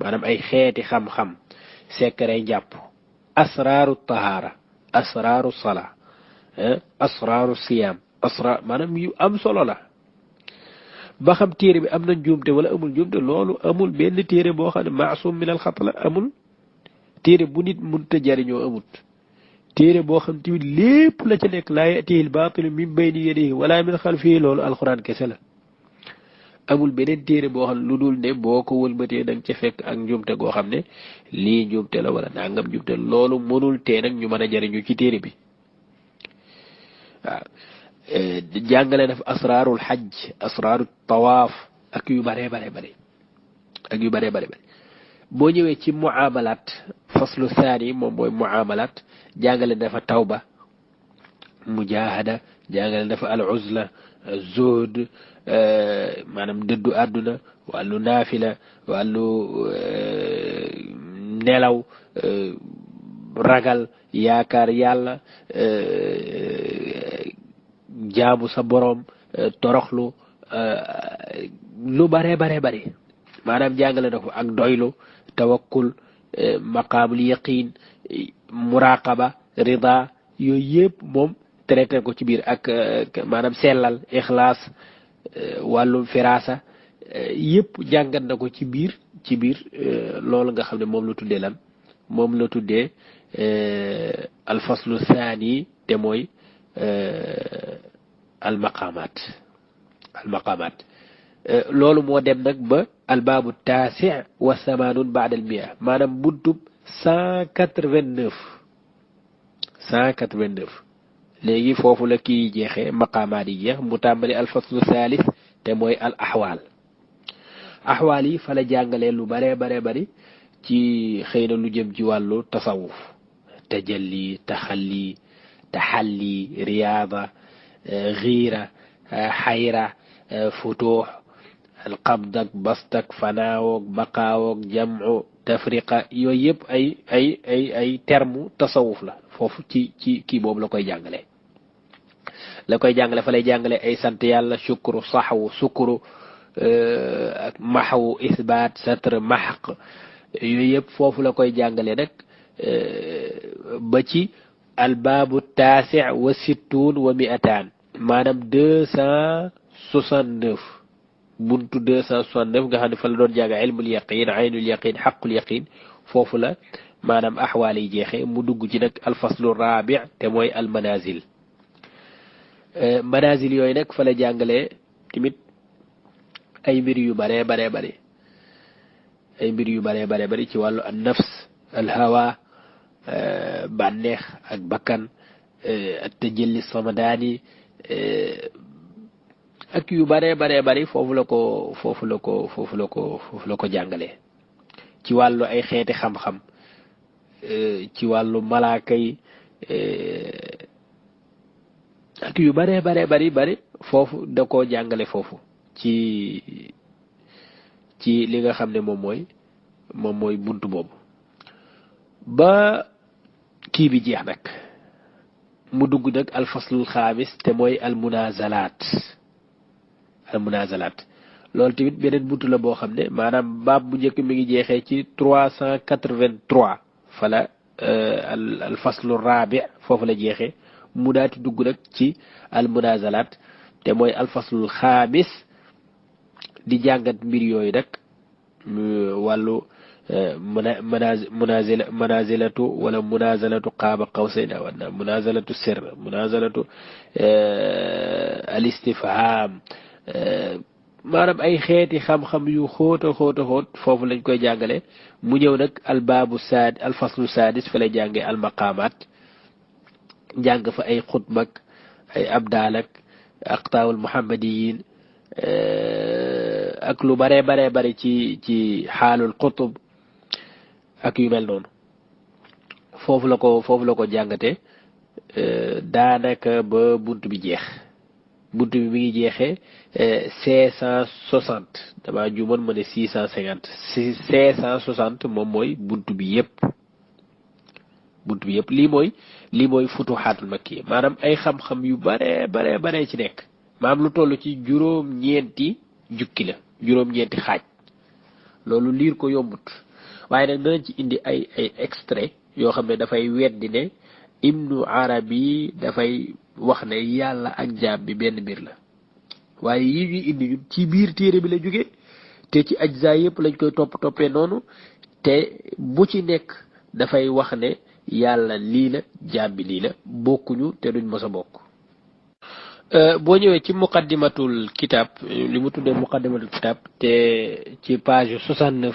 maanaam ay xeeti xam-xam sekkarey njàpp asraaru tahaara asraaru salaa asraaru siyaam maanaam yu am solo la ba xam téere bi am na njuumte wala amul njuumte loolu amul benn téere boo xam ne maasum min al xata la amul téere bu nit mënta jariñoo amut téere boo xam tamit lépp la ca nekk laa yatihi al baatilu min bayni yadihi wala min xalfihi loolu alxuraan kese la amul beneen téere boo xam ne lu dul ne boo ko wëlbatee da nga ca fekk ak njuumte goo xam ne lii njuumte la wala nangam njuumte loolu mënul tee nag ñu mën a jariñu ci téere bi waaw jàngale na fa asraarul xajj asraaru tawaaf ak yu bare bare bare ak yu bare bare bare boo ñëwee ci muamalat faslu thani moom mooy muamalat jàngale na fa tawba mujahada jàngale na fa al uzla zuhd maanaam dëddu àdduna wàllu naafila wàllu nelaw ragal yaakaar yàlla jaamu sa boroom toroxlu lu bare bare bare maanaam jàngale na ko ak doylu tawakkul maqaamul yaqin muraqaba rida yooyu yëpp moom traité ko ci biir ak maanaam sellal ixlaas wàllum firasa yëpp jàngat na ko ci biir loolu nga xam ne moom la tuddee lan moom la tuddee alfaslu thani te mooy almaqaamaat loolu moo dem nag ba albaabu taasi wa samaanun baada almia maanaam buntub 189 léegi foofu la kii jeexee maqaamaat yi jeex mu tàmbali alfaslu thalith te mooy al axwaal yi fa la jàngalee lu bare bare bari ci xëy na lu jëm ci wàllu tasawuf tajalli taxalli riyaada xiira xayra futuux alqabdak bastak fanaawoog baqaawoog jamcu tafriqa yooyu yëpp ay terme tasawuf la foofu ci kii boobu la koy jàngale fa lay jàngale ay sant yàlla shukru saxwu sukru ak maxwu isbaat satr maxq yooyu yëpp foofu la koy jàngale nag ba ci albaabu taasi wa sittuun wa miataan maanaam 269 buntu 269 nga xam ne fa la doon jàng ilmul yaqin aynul yaqin xaqul yaqin foofu la maanaam axwaal yi jeexe mu dugg ci nag alfaslu rabi te mooy almanazil manazil yooyu nag fa la jàngale tamit ay mbir yu bare bare bare ci wàllu an nafs al hawa bànneex ak bakkan ak tajalli samadaani ak yu bare bare foofu la ko jàngale ci wàllu ay xeeti xam-xam ci wàllu malaaka yi ak yu bare bari foofu da koo jàngale foofu ci li nga xam ne moom mooy buntu boobu ba kii bi jeex nag mu dugg nag alfaslul xaamis te mooy almunazalaat loolu tamit beneen buntu la boo xam ne maanaam baab bu njëkk mi ngi jeexee ci 383 fala alfaslu rabi foofu la jeexee mu daati dugg nag ci almunazalaat te mooy alfaslul xaamis di jàngat mbir yooyu nag wàllu manazilatu wala munazalatu qaaba qawsayn aw adnaa munazalatu sirr munazalatu al istifham maanaam ay xeeti xam-xam yu xóot foofu lañ koy jàngale mu ñëw nag alfaslu sadis fa lay jànge almaqaamaat jàng fa ay xutbak ay abdaalak aqtaawul muhammadiyin ak lu bare ci xaalul qutub ak yu mel noonu foofu la ko jàngate daanaka ba bunt bi jeex bunt bi mi ngi jeexee 560 dama juumoon ma ne 650 560 moom mooy bunt bi yëpp lii mooy futuxaatul makki maanaam ay xam-xam yu bare ci nekk maanaam lu toll ci juróom-ñeenti jukki la juróom-ñeenti xaaj loolu liir ko yombut waaye nag danañ ci indi ay extrait yoo xam ne dafay weddi ne ibnu arabi dafay wax ne yàlla ak jaam bi benn mbir la waaye yi ñuy indi ñun ci biir téere bi la jóge te ci ajza yëpp lañ koy toppee noonu te bu ci nekk dafay wax ne yàlla lii la jaam bi lii la bokkuñu te duñ mos a bokk. boo ñëwee ci muqaddimatul kitab li mu tuddee muqaddimatul kitab te ci page 69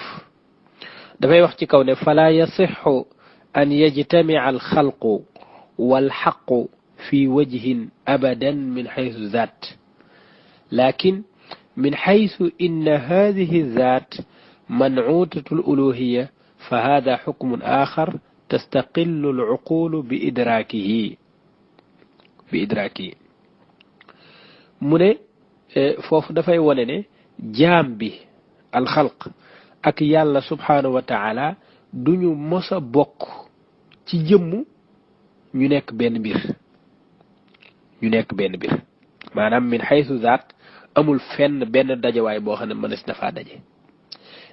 dafay wax ci kaw ne fala yasixu an yajtamia alxalqu walxaqu fi wajhin abadan min xaysu zaat lakin min xaysu inna hadihi zaat mancuutatu aluluhiya fa hada xukmun axar tastaqillu alcuqulu bi idraakihi mu ne foofu dafay wone ne jaam bi alxalq ak yàlla subhaanahu wa taala duñu mos a bokk ci jëmm ñu nekk benn mbir maanaam min xaysu zaat amul fenn benn dajawaay boo xam ne mënees na faa daje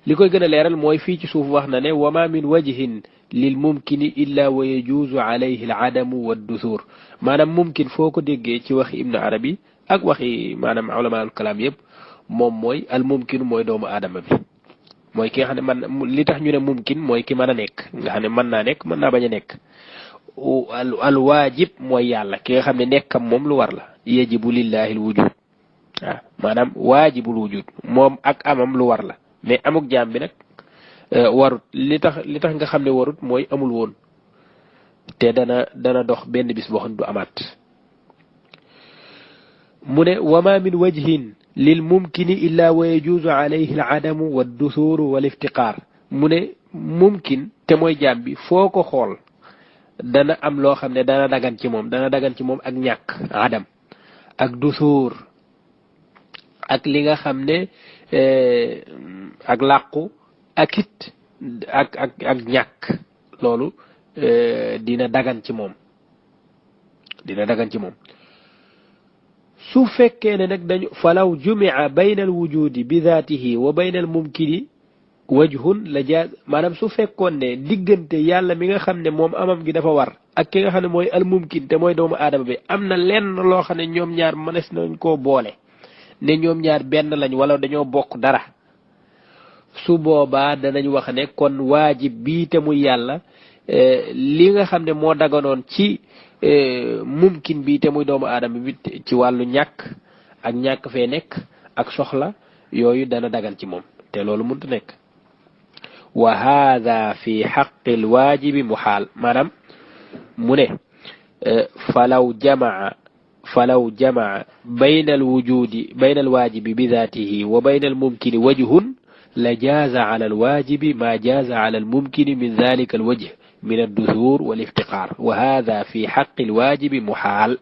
li koy gën a leeral mooy fii ci suuf wax na ne wa ma min wajhin lil mumkini illa wa yajuuzu alayhi al adamu wa dusuur maanaam mumkin foo ko déggee ci waxi ibnu arabi ak waxi maanaam ulama al kalaam yëpp moom mooy al mumkin mooy doomu aadama bi mooy ki nga xam ne man li tax ñu ne mumkin mooy ki mën a nekk nga xam ne mën naa nekk mën naa bañ a nekk al waajib mooy yàlla ki nga xam ne nekkam moom lu war la yajibu lillahi al wujud waaw maanaam waajibul wujud moom ak amam lu war la mais amuk jaam bi nag warut li tax nga xam ne warut mooy amul woon te dana dox benn bis boo xam ne du amaat mu ne wama min wajhin lil mumkini illa wa yajuuzu alayhi al adamu wa dusuuru wal iftiqaar mu ne mumkin te mooy jaam bi foo ko xool dana am loo xam ne dana dagan ci moom ak ñàkk adam ak dusuur ak li nga xam ne ak làqu ak it ak ñàkk loolu dina dagan ci moom su fekkee ne nag dañu falaw jumia bayna al wujudi bi zaatihi wa bayna al mumkini wajhun la jaaz maanaam su fekkoon ne diggante yàlla mi nga xam ne moom amam gi dafa war ak ki nga xam ne mooy al mumkin te mooy doomu aadama bi am na lenn loo xam ne ñoom ñaar mënees nañ koo boole ne ñoom ñaar benn lañ wala dañoo bokk dara su boobaa danañ wax ne kon waajib bii te muy yàlla li nga xam ne moo daganoon ci mumkin bi te muy doomu aadama bi ci wàllu ñàkk fee nekk ak soxla yooyu dana dagan ci moom te loolu mënut nekk wa hada fi xaqil waajibi muxaal maanaam mu ne falaw jamaa bayna al waajibi bi zaatihi wa bayna al mumkini wajhun la jaaza ala al waajibi ma jaaza ala al mumkini min dalika al wajh min ad-dusuur wal iftiqaar wa hada fi xaqil waajibi muxaal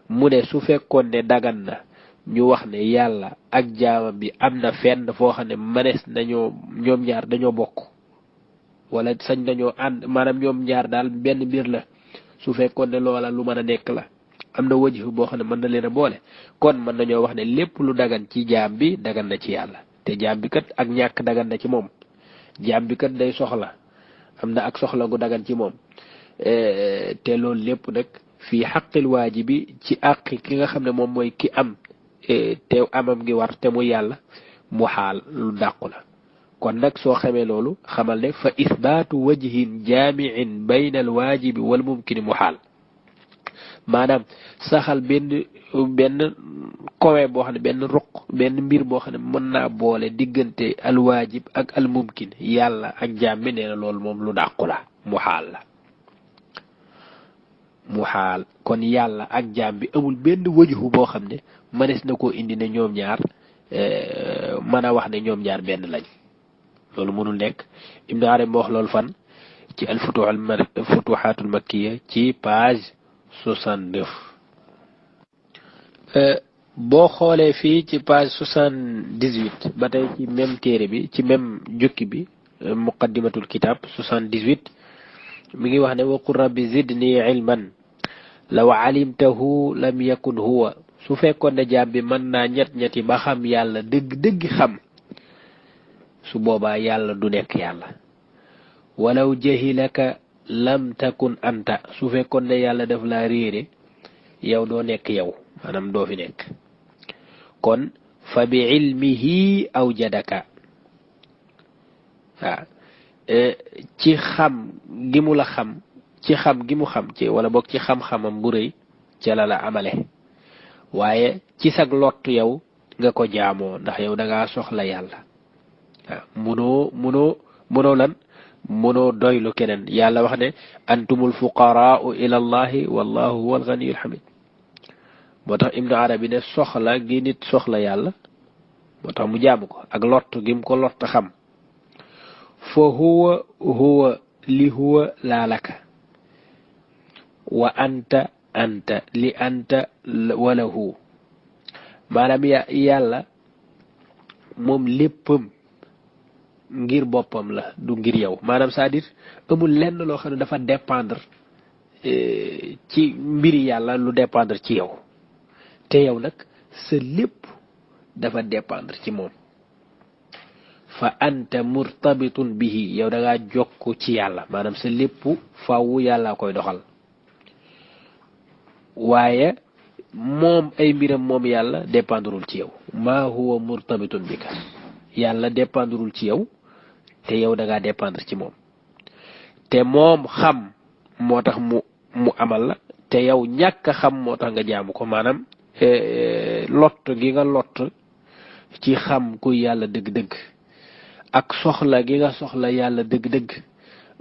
mu ne su fekkoon ne dagan na ñu wax ne yàlla ak jaamam bi am na fenn foo xam ne mënees nañoo ñoom ñaar dañoo bokk wala sañ nañoo ànd maanaam ñoom ñaar daal benn mbir la su fekkoon ne loola lu mën a nekk la am na wajhu boo xam ne mën na leen a boole kon mën nañoo wax ne lépp lu dagan ci jaam bi dagan na ci yàlla te jaam bi kat ak ñàkk dagan na ci moom jaam bi kat day soxla am na ak soxla gu dagan ci moom te loolu lépp nag fii xaqil waajibi ci àq ki nga xam ne moom mooy ki am te amam ngi war te mu yàlla mu xaal lu dàqu la kon nag soo xamee loolu xamal ne fa isbaatu wajhin jaamiin bayna al waajibi wal mumkini mu xaal maanaam saxal benn kowe boo xam ne benn ruq benn mbir boo xam ne mën naa boole diggante al waajib ak al mumkin yàlla ak jaam bi nee na loolu moom lu dàqu la mu xaal kon yàlla ak jaam bi amul benn wajhu boo xam ne mënees na koo indi ne ñoom ñaar mën a wax ne ñoom ñaar benn lañ loolu mënul nekk Ibn Arabi moo wax loolu fan ci al futuhatul makkiya ci page 69 boo xoolee fii ci page 78 ba tey ci même téere bi ci même jukki bi muqaddimatul kitab 78 mi ngi wax ne wa qul rabbi zidni ilman law alimtahu lam yakun huwa su fekkoon ne jaam bi mën naa ñett ba xam yàlla dëgg xam su boobaa yàlla du nekk yàlla walaw jahilaka lam takun anta su fekkoon ne yàlla daf laa réere yow doo nekk yow maanaam doo fi nekk kon fa bi ilmihi awjadaka waaw ci xam gi mu la xam ci xam gi mu xam ci wala boog ci xam-xamam bu rëy ca la la amale waaye ci sag lott yow nga ko jaamoo ndax yow da ngaa soxla yàlla waaw munoo lan munoo doylu keneen yàlla wax ne antumul fuqaraau ila allahi wallahu huwa alganiyul hamid moo tax ibnu arabi ne soxla gi nit soxla yàlla moo tax mu jaamu ko ak lott gi mu ko lott xam fa huwa li huwa laalaka wa anta li anta walahu maanaam yàlla moom léppam ngir boppam la du ngir yow maanaam c'est-à-dire amul lenn loo xam ne dafa dépendre ci mbiri yàlla lu dépendre ci yow te yow nag sa lépp dafa dépendre ci moom fa anta murtabitun bihi yow da ngaa jokk ci yàlla maanaam sa lépp faaw yàlla koy doxal waaye moom ay mbiram moom yàlla dépendrul ci yow maa huwa murtabitun bika yàlla dépendrul ci yow te yow da ngaa dépendre ci moom te moom xam moo tax mu amal la te yow ñàkk xam moo tax nga jaamu ko maanaam lott gi nga lott ci xam ku yàlla dëgg-dëgg ak soxla gi nga soxla yàlla dëgg-dëgg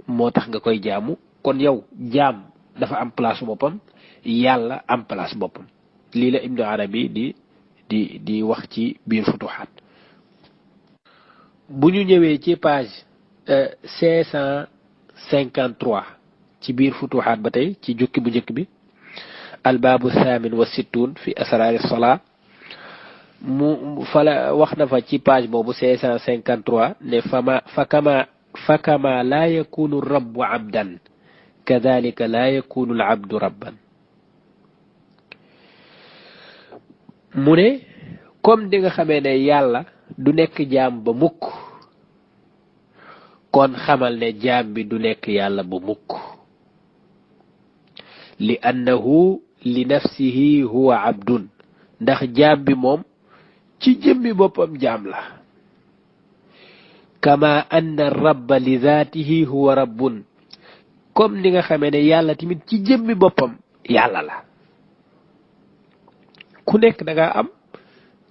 moo tax nga koy jaamu kon yow jaam dafa am place boppam yàlla am place boppam lii la ibnu arabi di wax ci biir futuxaat bu ñu ñëwee ci page 553 ci biir futuxaat ba tey ci jukki bu njëkk bi albaabu thamin wa sittun fi asraari salaa mu fala wax na fa ci page boobu 553 ne fakama laa yakunu rabbu abdan kadhalika laa yakunu al abdu rabban mu ne comme di nga xamee ne yàlla du nekk jaam ba mukk kon xamal ne jaam bi du nekk yàlla ba mukk li annahu li nafsihi huwa abdun ndax jaam bi moom ci jëmmi boppam jaam la kama anna rabba li zaatihi huwa rabbun comme ni nga xamee ne yàlla tamit ci jëmmi boppam yàlla la ku nekk da nga am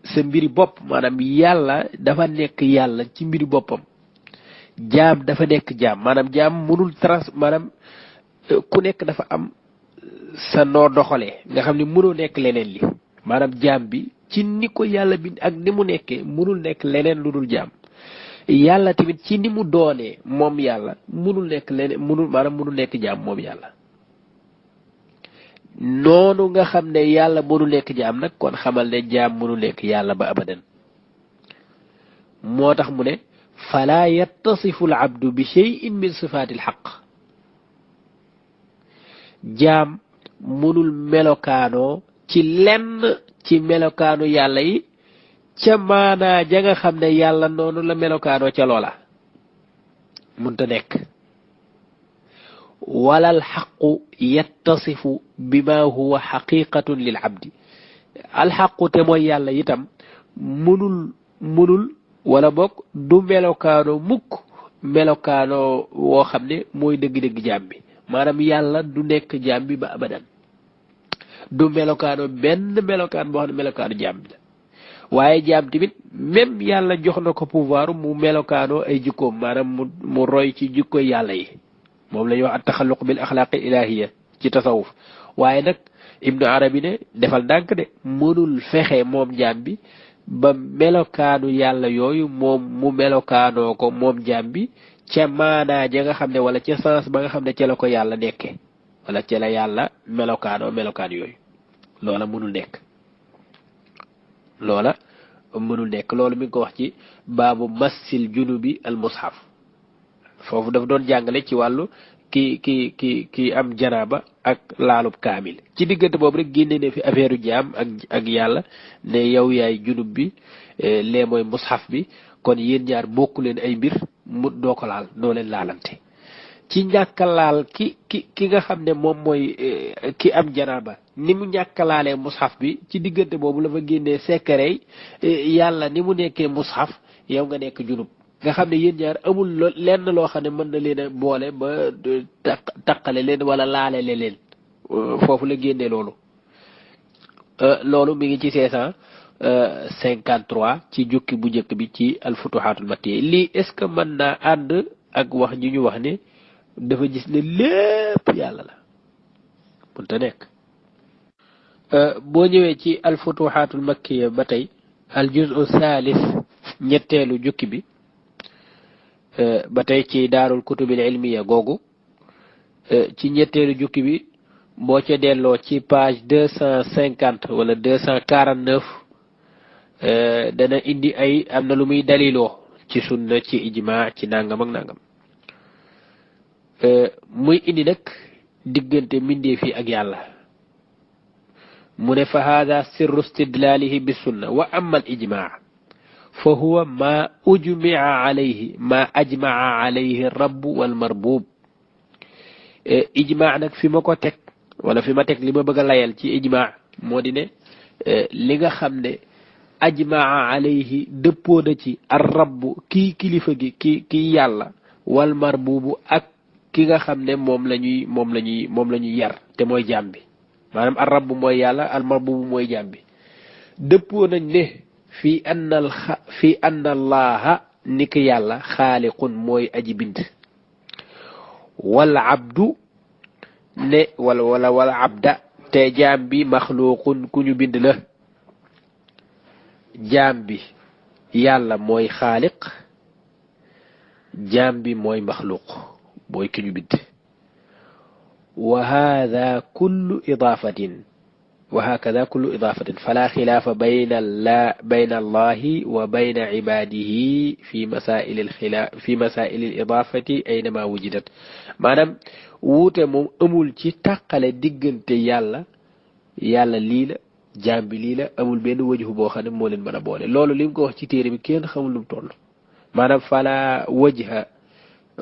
sa mbiri bopp maanaam yàlla dafa nekk yàlla ci mbiri boppam jaam dafa nekk jaam maanaam jaam mënul maanaam ku nekk dafa am sa noo doxalee nga xam ne mënoo nekk leneen li maanaam jaam bi ci ni ko yàlla bi ak ni mu nekkee mënul nekk leneen lu dul jaam yàlla tamit ci ni mu doonee moom yàlla mënul nekk leneen mënul nekk jaam moom yàlla noonu nga xam ne yàlla mënul nekk jaam nag kon xamal ne jaam mënul nekk yàlla ba abadan moo tax mu ne fala yattasifu al abdu bi shay'in min sifaati al xaq jaam mënul melokaanoo ci lenn ci melokaanu yàlla yi ca maanaa ja nga xam ne yàlla noonu la melokaanoo ca loola munta nekk wala alxaqu yattasifu bima huwa xaqiqatun lil abdi alxaqu te mooy yàlla itam munul wala bokk du melokaano mukk melokaano woo xam ne mooy dëgg-dëgg jaam bi maanaam yàlla du nekk jaam bi ba abadan du melokaano benn melokaan boo xam ne melokaano jaam bi la waaye jaam tamit même yàlla jox na ko pouvoir mu melokaano ay jikkoom maanaam mu roy ci jikko yàlla yi moom la ñuy wax at taxalluq bil axlaaqi ilaahiya ci tasawuf waaye nag ibnu arabi ne defal ndànk de mënul fexe moom jaam bi ba melokaanu yàlla yooyu moom mu melokaanoo ko moom jaam bi ca maanaa ja nga xam ne wala ca sens ba nga xam ne ca la ko yàlla nekke wala ca la yàlla melokaanoo melokaan yooyu loola mënul nekk loolu mi ngi ko wax ci baabu massil junubi al mushaf foofu daf doon jàngale ci wàllu ki am janaaba ak laalub kaamil ci diggante boobu rek génne ne fi affaire jaam ak yàlla ne yow yaay junub bi lee mooy mushaf bi kon yéen ñaar bokku leen ay mbir mu doo ko laal doo leen laalante ci ñàkkalaal ki nga xam ne moom mooy ki am janaaba ni mu ñàkkalaalee mushaf bi ci diggante boobu la fa génnee sekkarey yàlla ni mu nekkee mushaf yow nga nekk junub nga xam ne yéen ñaar amul lenn loo xam ne mën na leen a boole ba taqale leen wala laalele leen foofu la génnee loolu loolu mi ngi ci 553 ci jukki bu njëkk bi ci alfutuhaatul makkiya lii est ce que mën naa ànd ak wax ji ñu wax ne dafa gis ne lépp yàlla la mënta nekk boo ñëwee ci alfutuhaatul makkiya ba tey al juz'u thalith ñetteelu jukki bi ba tey ci daarul kutubil ilmiya googu ci ñetteelu jukki bi boo ca delloo ci page 250 wala 249 dana indi ay am na lu muy daliloo ci sunna ci ijma ci nangam ak nangam muy indi nag diggante mbindee fi ak yàlla mu ne fa hada sirru istidlalihi bi sunna wa amma al ijma fa huwa ma ujmia alayhi ma ajmaa alayhi rabb wal marbub ijma nag fi ma ko teg wala fi ma teg li ma bëgg a layal ci ijma moo di ne li nga xam ne ajmaa alayhi dëppoo na ci ar rabbu kii kilifa gi kii yàlla wal marbubu ak ki nga xam ne moom la ñuy yar te mooy jaam bi maanaam ar rabbu mooy yàlla al marbubu mooy jaam bi dëppoo nañ ne fii anna allaha ni ki yàlla xaaliqun mooy aji bind wal abdu ne wala abda te jaam bi maxluuqun ku ñu bind la jaam bi yàlla mooy xaaliq jaam bi mooy maxluuq mooy ki ñu bind wa hada kullu idaafatin wa hakada kullu idaafatin fala xilaafa bayna allahi wa bayna cibaadihi fi masaa'il al idaafati aynama wujidat maanaam wuute moom amul ci tàqale diggante yàlla lii la jaam bi lii la amul benn wajhu boo xam ne moo leen mën a boole loolu li mu ko wax ci téere bi kenn xamul lu mu toll maanaam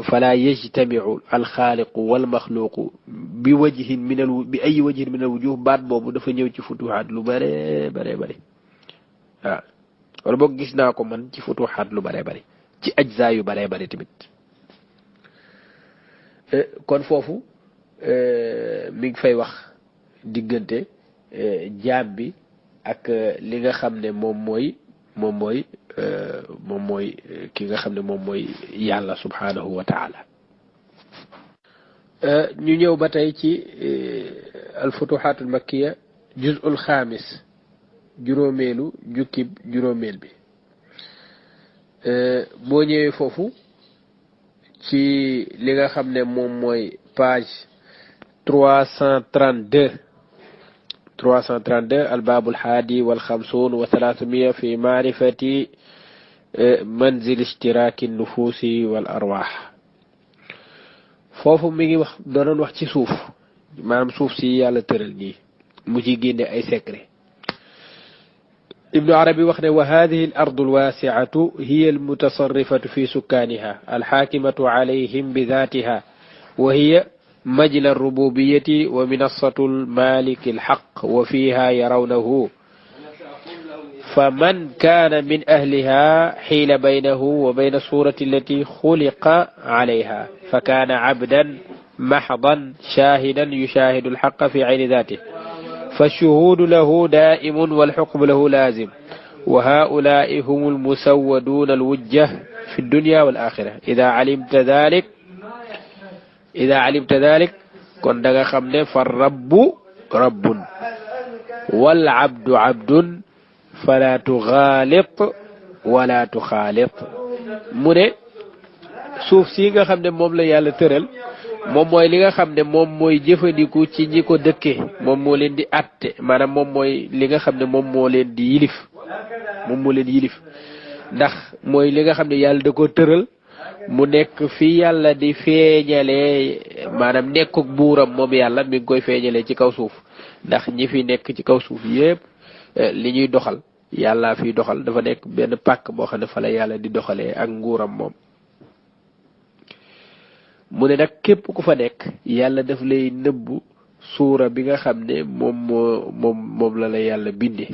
fala yajtamiu alxaaliqu walmaxluuqu bi wajhin bi ay wajhin min al wujuh baat boobu dafa ñëw ci futuhaat lu bare bare bare waaw wala boog gis naa ko man ci futuhaat lu bare bare ci ajza yu bare bare tamit kon foofu mi ngi fay wax diggante jaam bi ak li nga xam ne moom mooy ki nga xam ne moom mooy yàlla subhanahu wa taala ñu ñëw ba tey ci alfutuhatul makkiya juz'ul xaamis juróomeelu jukkib juróomeel bi boo ñëwee foofu ci li nga xam ne moom mooy page 332 albaabul haadi wal xamsuun wa 300 fi maarifati manzil ishtiraaki nufuusi wal arwaax foofu mi ngi wax doonoon wax ci suuf maanaam suuf si yàlla tëral nii mu ci génne ay secret ابن عربي وخنا وهذه الأرض الواسعة هي المتصرفة في سكانها الحاكمة عليهم بذاتها وهي مجل الربوبية ومنصة المالك الحق وفيها يرونه فمن كان من أهلها حيل بينه وبين الصورة التي خلق عليها فكان عبدا محضا شاهدا يشاهد الحق في عين ذاته فالشهود له دائم والحكم له لازم وهؤلاء هم المسودون الوجه في الدنيا والآخرة إذا علمت ذلك كن دغا خمنه فالرب رب والعبد عبد فلا تغالط ولا تخالط من suuf si nga xam ne moom la yàlla tëral moom mooy li nga xam ne moom mooy jëfandiku ci ñi ko dëkke moom moo leen di atte maanaam moom mooy li nga xam ne moom moo leen yilif ndax mooy li nga xam ne yàlla da ko tëral mu nekk fi yàlla di feeñalee maanaam nekkuk buuram moom yàlla mi ngi koy feeñalee ci kaw suuf ndax ñi fi nekk ci kaw suuf yépp li ñuy doxal yàlla fi doxal dafa nekk benn pàkk boo xam ne fa la yàlla di doxalee ak nguuram moom mu ne nag képp ku fa nekk yàlla daf lay nëbbu suura bi nga xam ne moom la yàlla bindi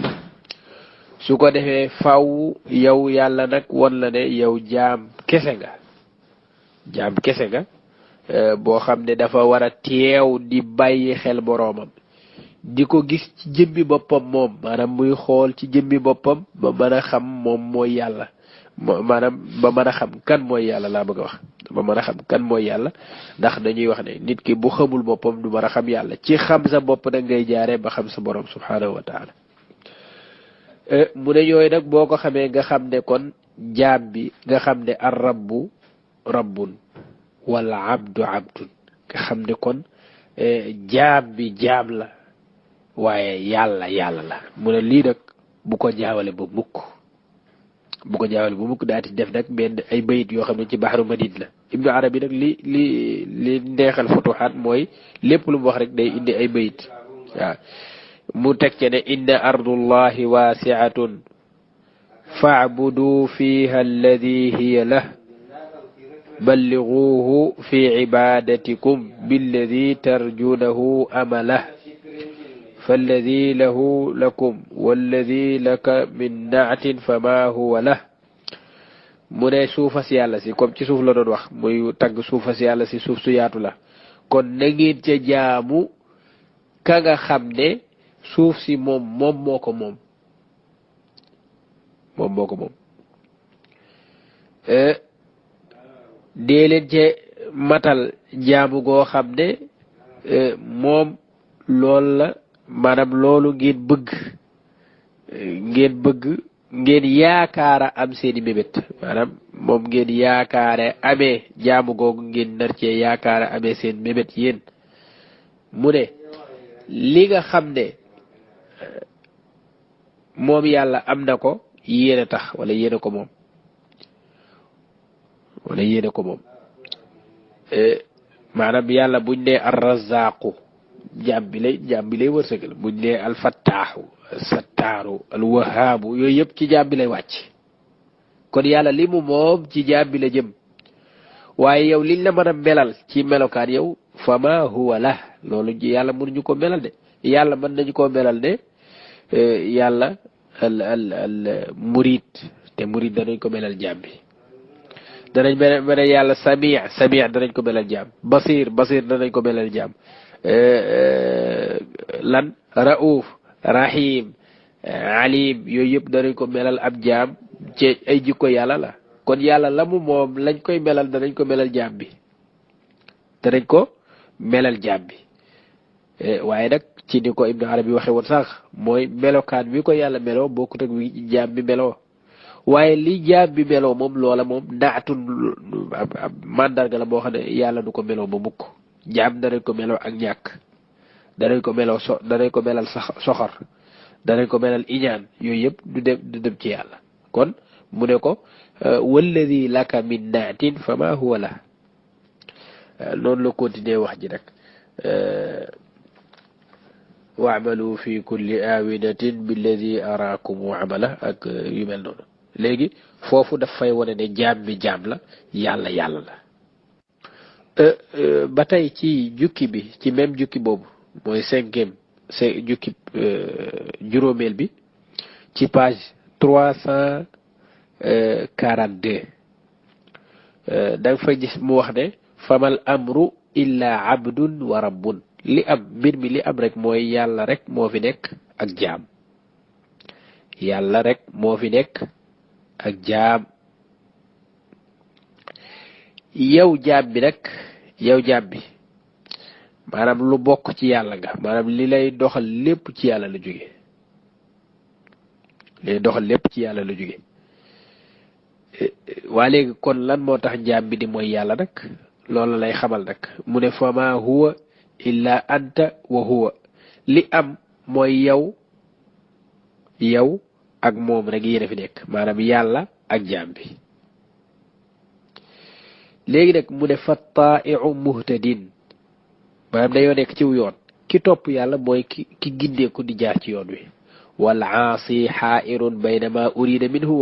su ko defee faw yow yàlla nag won la ne yow jaam kese nga boo xam ne dafa war a teew di bàyyi xel boroomam di ko gis ci jëmmi boppam moom maanaam muy xool ci jëmmi boppam ba mën a xam moom mooy yàlla maanaam ba mën a xam kan mooy yàlla laa bëgg a wax ba mën a xam kan mooy yàlla ndax dañuy wax ne nit ki bu xamul boppam du mën a xam yàlla ci xam sa bopp nag ngay jaaree ba xam sa borom subhanahu wa taala mu ne yooyu nag boo ko xamee nga xam ne kon jaam bi nga xam ne ar rabbu rabbun wala abdu abdun nga xam ne kon jaam bi jaam la waaye yàlla la mu ne lii nag bu ko jaawale ba mukk daati def nag benn ay bayit yoo xam ne ci baxaru madid la ibnu arabi nag li neexal futuxaat mooy lépp lu mu wax rek day indi ay bayit waaw mu teg ce ne inna ardullahi waasiatun fa'budu fiha alladi hiya lah balliguhu fi ibadatikum billadi tarjunahu amalah فالذي له لكم والذي لك من نعت فما هو له mu ne suufa si yàlla si comme ci suuf la doon wax muy tagg suufa si yàlla si suuf su yaatu la kon na ngeen ca jaamu ka nga xam ne suuf si moom moo ko moom dee leen ca matal jaamu goo xam ne moom lool la maanaam loolu ngeen yaakaara am seeni mébét maanaam moom ngeen yaakaare amee jaamu googu ngeen nar cee yaakaara amee seen mébét yéen mu ne li nga xam ne moom yàlla am na ko yéen a tax wala yéen a ko moom maanaam yàlla buñ ne ar-Razzaqu jaam bi lay wërsëgal buñ ne al-Fattaahu sattaaru al-Wahhaabu yooyu yëpp ci jaam bi lay wàcc kon yàlla li mu moom ci jaam bi la jëm waaye yow liñ la mën a melal ci melokaan yow fama huwa la loolu yàlla mënuñu ko melal de yàlla mën nañu koo melal de yàlla al murid te murid danañ ko melal jaam bi danañ mel yàlla sami danañ ko melal jaam basir danañ ko melal jaam lan rauf rahim alim yooyu yëpp danañ ko melal ab jaam ci ay jikko yàlla la kon yàlla la mu moom lañ koy melal danañ ko melal jaam bi waaye nag ci ni ko Ibnu Arabi waxe woon sax mooy melokaan wi ko yàlla meloo bokkut ak wi jaam bi meloo waaye li jaam bi meloo moom loola moom naatun mandarga la boo xam ne yàlla du ko meloo ba mukk jaam danañ ko meloo ak ñàkk danañ ko meloo danañ ko melal soxor danañ ko melal iñaan yooyu yëpp du dem ci yàlla kon mu ne ko walladi laka min naatin fa ma huwa la noonu la continuer wax ji nag waamalu fi kulli awinatin billadi araakum amala ak yu mel noonu léegi foofu daf fay wane ne jaam bi jaam la yàlla la ba tey ci jukki bi ci même jukki boobu mooy jukki juróomeel bi ci page 342 da nga fa gis mu wax ne famal amru illa abdun wa rabbun li am mbir mi li am rek mooy yàlla rek moo fi nekk ak jaam yow jaam bi maanaam lu bokk ci yàlla nga maanaam li lay doxal lépp ci yàlla la jóge waa léegi kon lan moo tax jaam bi di mooy yàlla nag loolu lay xamal nag mu ne fa ma huwa illa anta wa huwa li am mooy yow ak moom rek yéen a fi nekk maanaam yàlla ak jaam bi léegi nag mu ne fa taa'i'u muhtadin maanaam dañoo nekk ciw yoon ki topp yàlla mooy ki gindeeku di jaar ci yoon wi wal aasi xaairun bayna ma urida minhu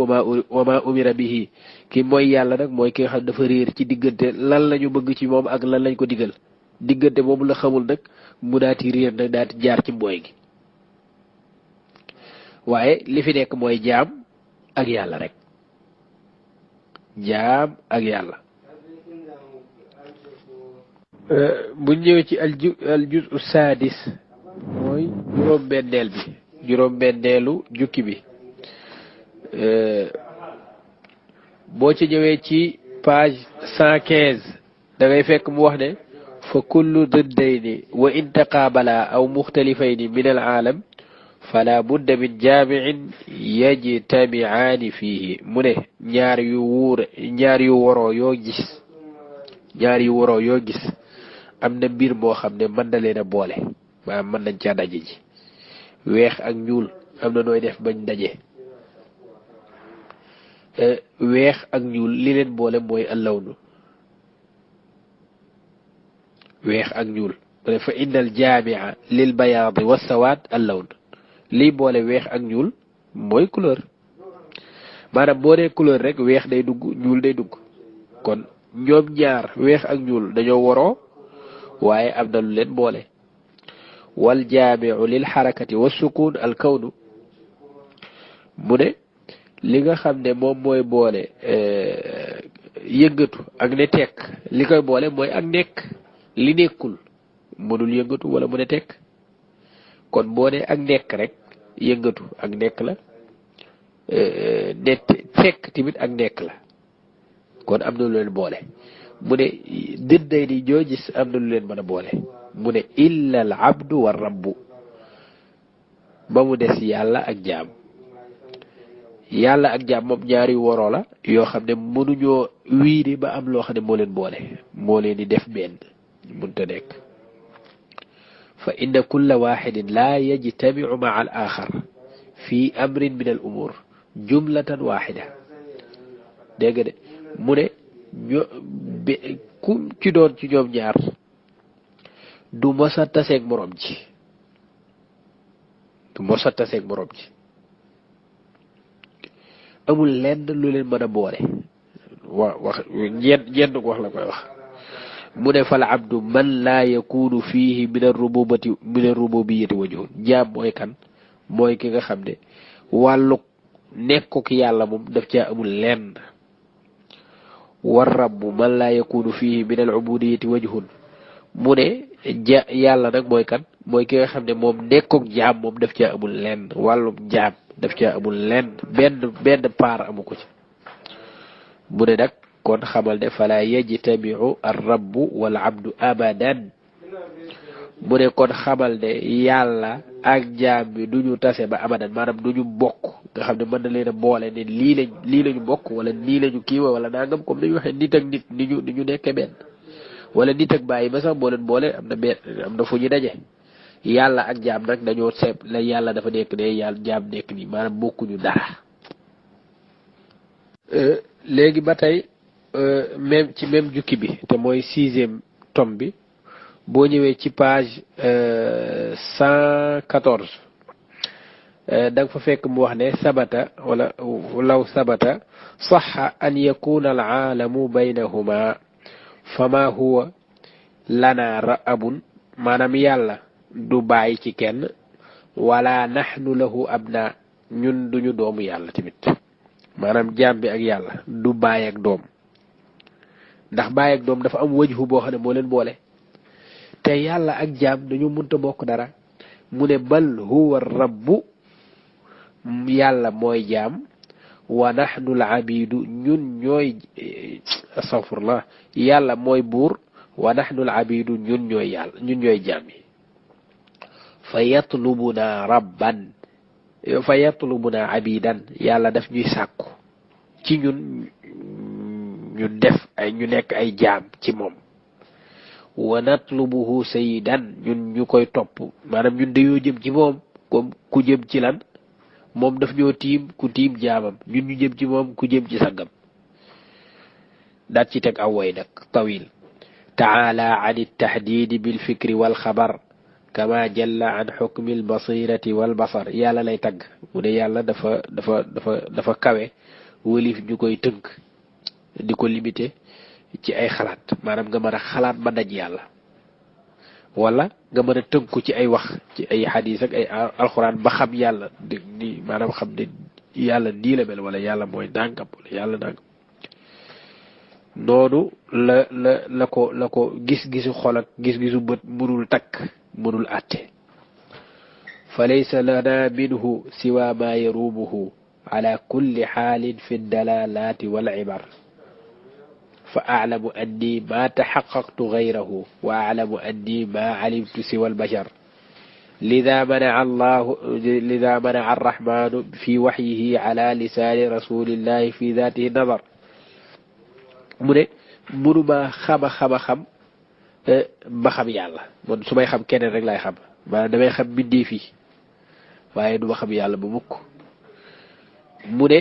wa ma umira bihi ki mooy yàlla nag mooy ki nga xam dafa réer ci diggante lan lañu bëgg ci moom ak lan lañ ko digal diggante boobu la xamul nag mu daati réer nag daati jaar ci mbooy gi waaye li fi nekk mooy jaam ak yàlla rek jaam ak yàlla bu ñëwee ci al juz sadis mooy juróom-benneel bi juróom-benneelu jukki bi boo ci ñëwee ci page 115 da ngay fekk mu wax ne fa kullu diddayni wa in taqaabala aw muxtalifayni min al aalam fala budda min jaamicin yajtamicaani fiihi mu ne ñaar yu woroo yoo gis am na mbir moo xam ne mën na leen a boole maanaam mën nañ caa daje ji weex ak ñuul am na nooy def bañ daje weex ak ñuul li leen boole mooy allawnu weex ak ñuul fa inna al jaamia lil bayaadi wa sawaad allawn liy boole weex ak ñuul mooy couleur maanaam boo nee couleur rek weex day dugg ñuul day dugg kon ñoom ñaar weex ak ñuul dañoo woroo waaye am na lu leen boole wal jaamiu lil xarakati wa sukun al kawnu mu ne li nga xam ne moom mooy boole yëngatu ak ne tekk li koy boole mooy ak nekk li nekkul mënul yëngatu wala mu ne tekk kon boo ne ak nekk rek yëngatu ak nekk la tekk tamit ak nekk la kon am na lu leen boole mu ne didday ni ñoo gis am na lu leen mën a boole mu ne illa al abdu wa rabbu ba mu des yàlla ak jaam yàlla ak jaam moom ñaari woroo la yoo xam ne mënuñoo wiiri ba am loo xam ne moo leen boole moo leen di def benn mënta nekk fa inna kulla waxidin laa yajtamiu maa al axar fi amrin min al umur jumlatan waxida dégg nga de mu ne ku ci doon ci ñoom ñaar du mos a taseeg morom ji amul lenn lu leen mën a boole wax ñenn ko wax la koy wax mu ne fal abdu man laa yakunu fiihi min ar-rububiyyati wajhun jaam mooy kan mooy ki nga xam ne wàllu nekkuk yàlla moom daf caa amul lenn war rabbu man laa yakunu fiihi min al-ubudiyyati wajhun mu ne yàlla nag mooy kan mooy ki nga xam ne moom nekkuk jaam moom daf caa amul lenn wàllum jaam daf caa amul lenn benn paar amu ko ci mu ne nag kon xamal ne fala yajtamiu ar rabbu wal abdu abadan mu ne kon xamal ne yàlla ak jaam bi duñu tase ba abadan maanaam duñu bokk nga xam ne mën na leen a boole ne lii lañu bokk wala nii lañu kiiwa wala nangam comme dañu waxee nit ak nit ni ñu nekkee benn wala nit ak bàyyi ba sax boo leen boole am na fu ñu daje yàlla ak jaam nag dañoo seet la yàlla dafa nekk ne yàlla jaam nekk nii maanaam bokkuñu dara léegi ba tey même ci même jukki bi te mooy 6e tome bi boo ñëwee ci page 114 da nga fa fekk mu wax ne sabata wala law sabata saxa an yakuna al aalamu baynahuma fama huwa lana ra'abun maanaam yàlla du bàyyi ci kenn wala nahnu lahu abna ñun duñu doomu yàlla tamit maanaam jaam bi ak yàlla du bàyyi ak doom ndax bàyyi ak doom dafa am wajhu boo xam ne moo leen boole te yàlla ak jaam dañu mënta bokk dara mu ne bal huwa rabbu yàlla mooy jaam wa nahnu al abidu ñun ñooy astaghfirullah yàlla mooy buur wa nahnu al abidu ñun ñooy jaam yi fa yatlubuna rabban fa yatlubuna abidan yàlla daf ñuy sàkku ci ñun ñu def ñu nekk ay jaam ci moom wa natlubuhu sayyidan ñun ñu koy topp maanaam ñun dañoo jëm ci moom comme ku jëm ci lan moom daf ñoo tiim ku tiim jaamam ñun ñu jëm ci moom ku jëm ci sangam daat ci teg aw way nag tawil taala an iltahdidi bilfikri walxabar kama jalla an xukmil basirati wal basar yàlla lay tagg mu ne yàlla dafa kawe wëlif ñu koy tënk di ko limité ci ay xalaat maanaam nga mën a xalaat ba daj yàlla wala nga mën a tënku ci ay wax ci ay xadiis ak ay alxuraan ba xam yàlla ni maanaam xam ne yàlla nii la mel wala yàlla mooy nàngam wala yàlla nàngam noonu la ko gis-gisu xol ak gis-gisu bët mënul takk mënul àtte fa laysa lana minhu siwa ma yarubuhu ala kulli xaalin fi dalalati wal ibar fa aclamu anni ma taxaqaqtu gayrahu wa aclamu anni ma calimtu siwa albashar lida manaca arrahmanu fi waxyihi ala lisaani rasulillahi fi datihi nadar mu ne mënuma xama xam ba xam yàlla man su may xam keneen rek laay xam maanaam damay xam bindee fii waaye du ma xam yàlla ba mukk mu ne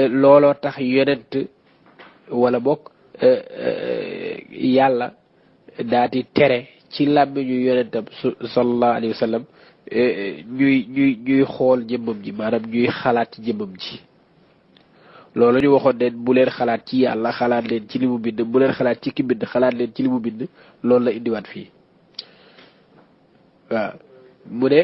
looloo tax yonent wala bokk yàlla daati tere ci làmmiñu yonentam sallallahu alayhi wa sallam ñuy xool jëmmam ji maanaam ñuy xalaat ci jëmmam ji loolu ñu waxoon ne bu leen xalaat ci yàlla xalaat leen ci li mu bind bu leen xalaat ci ki bind xalaat leen ci li mu bind loolu la indiwaat fii waaw mu ne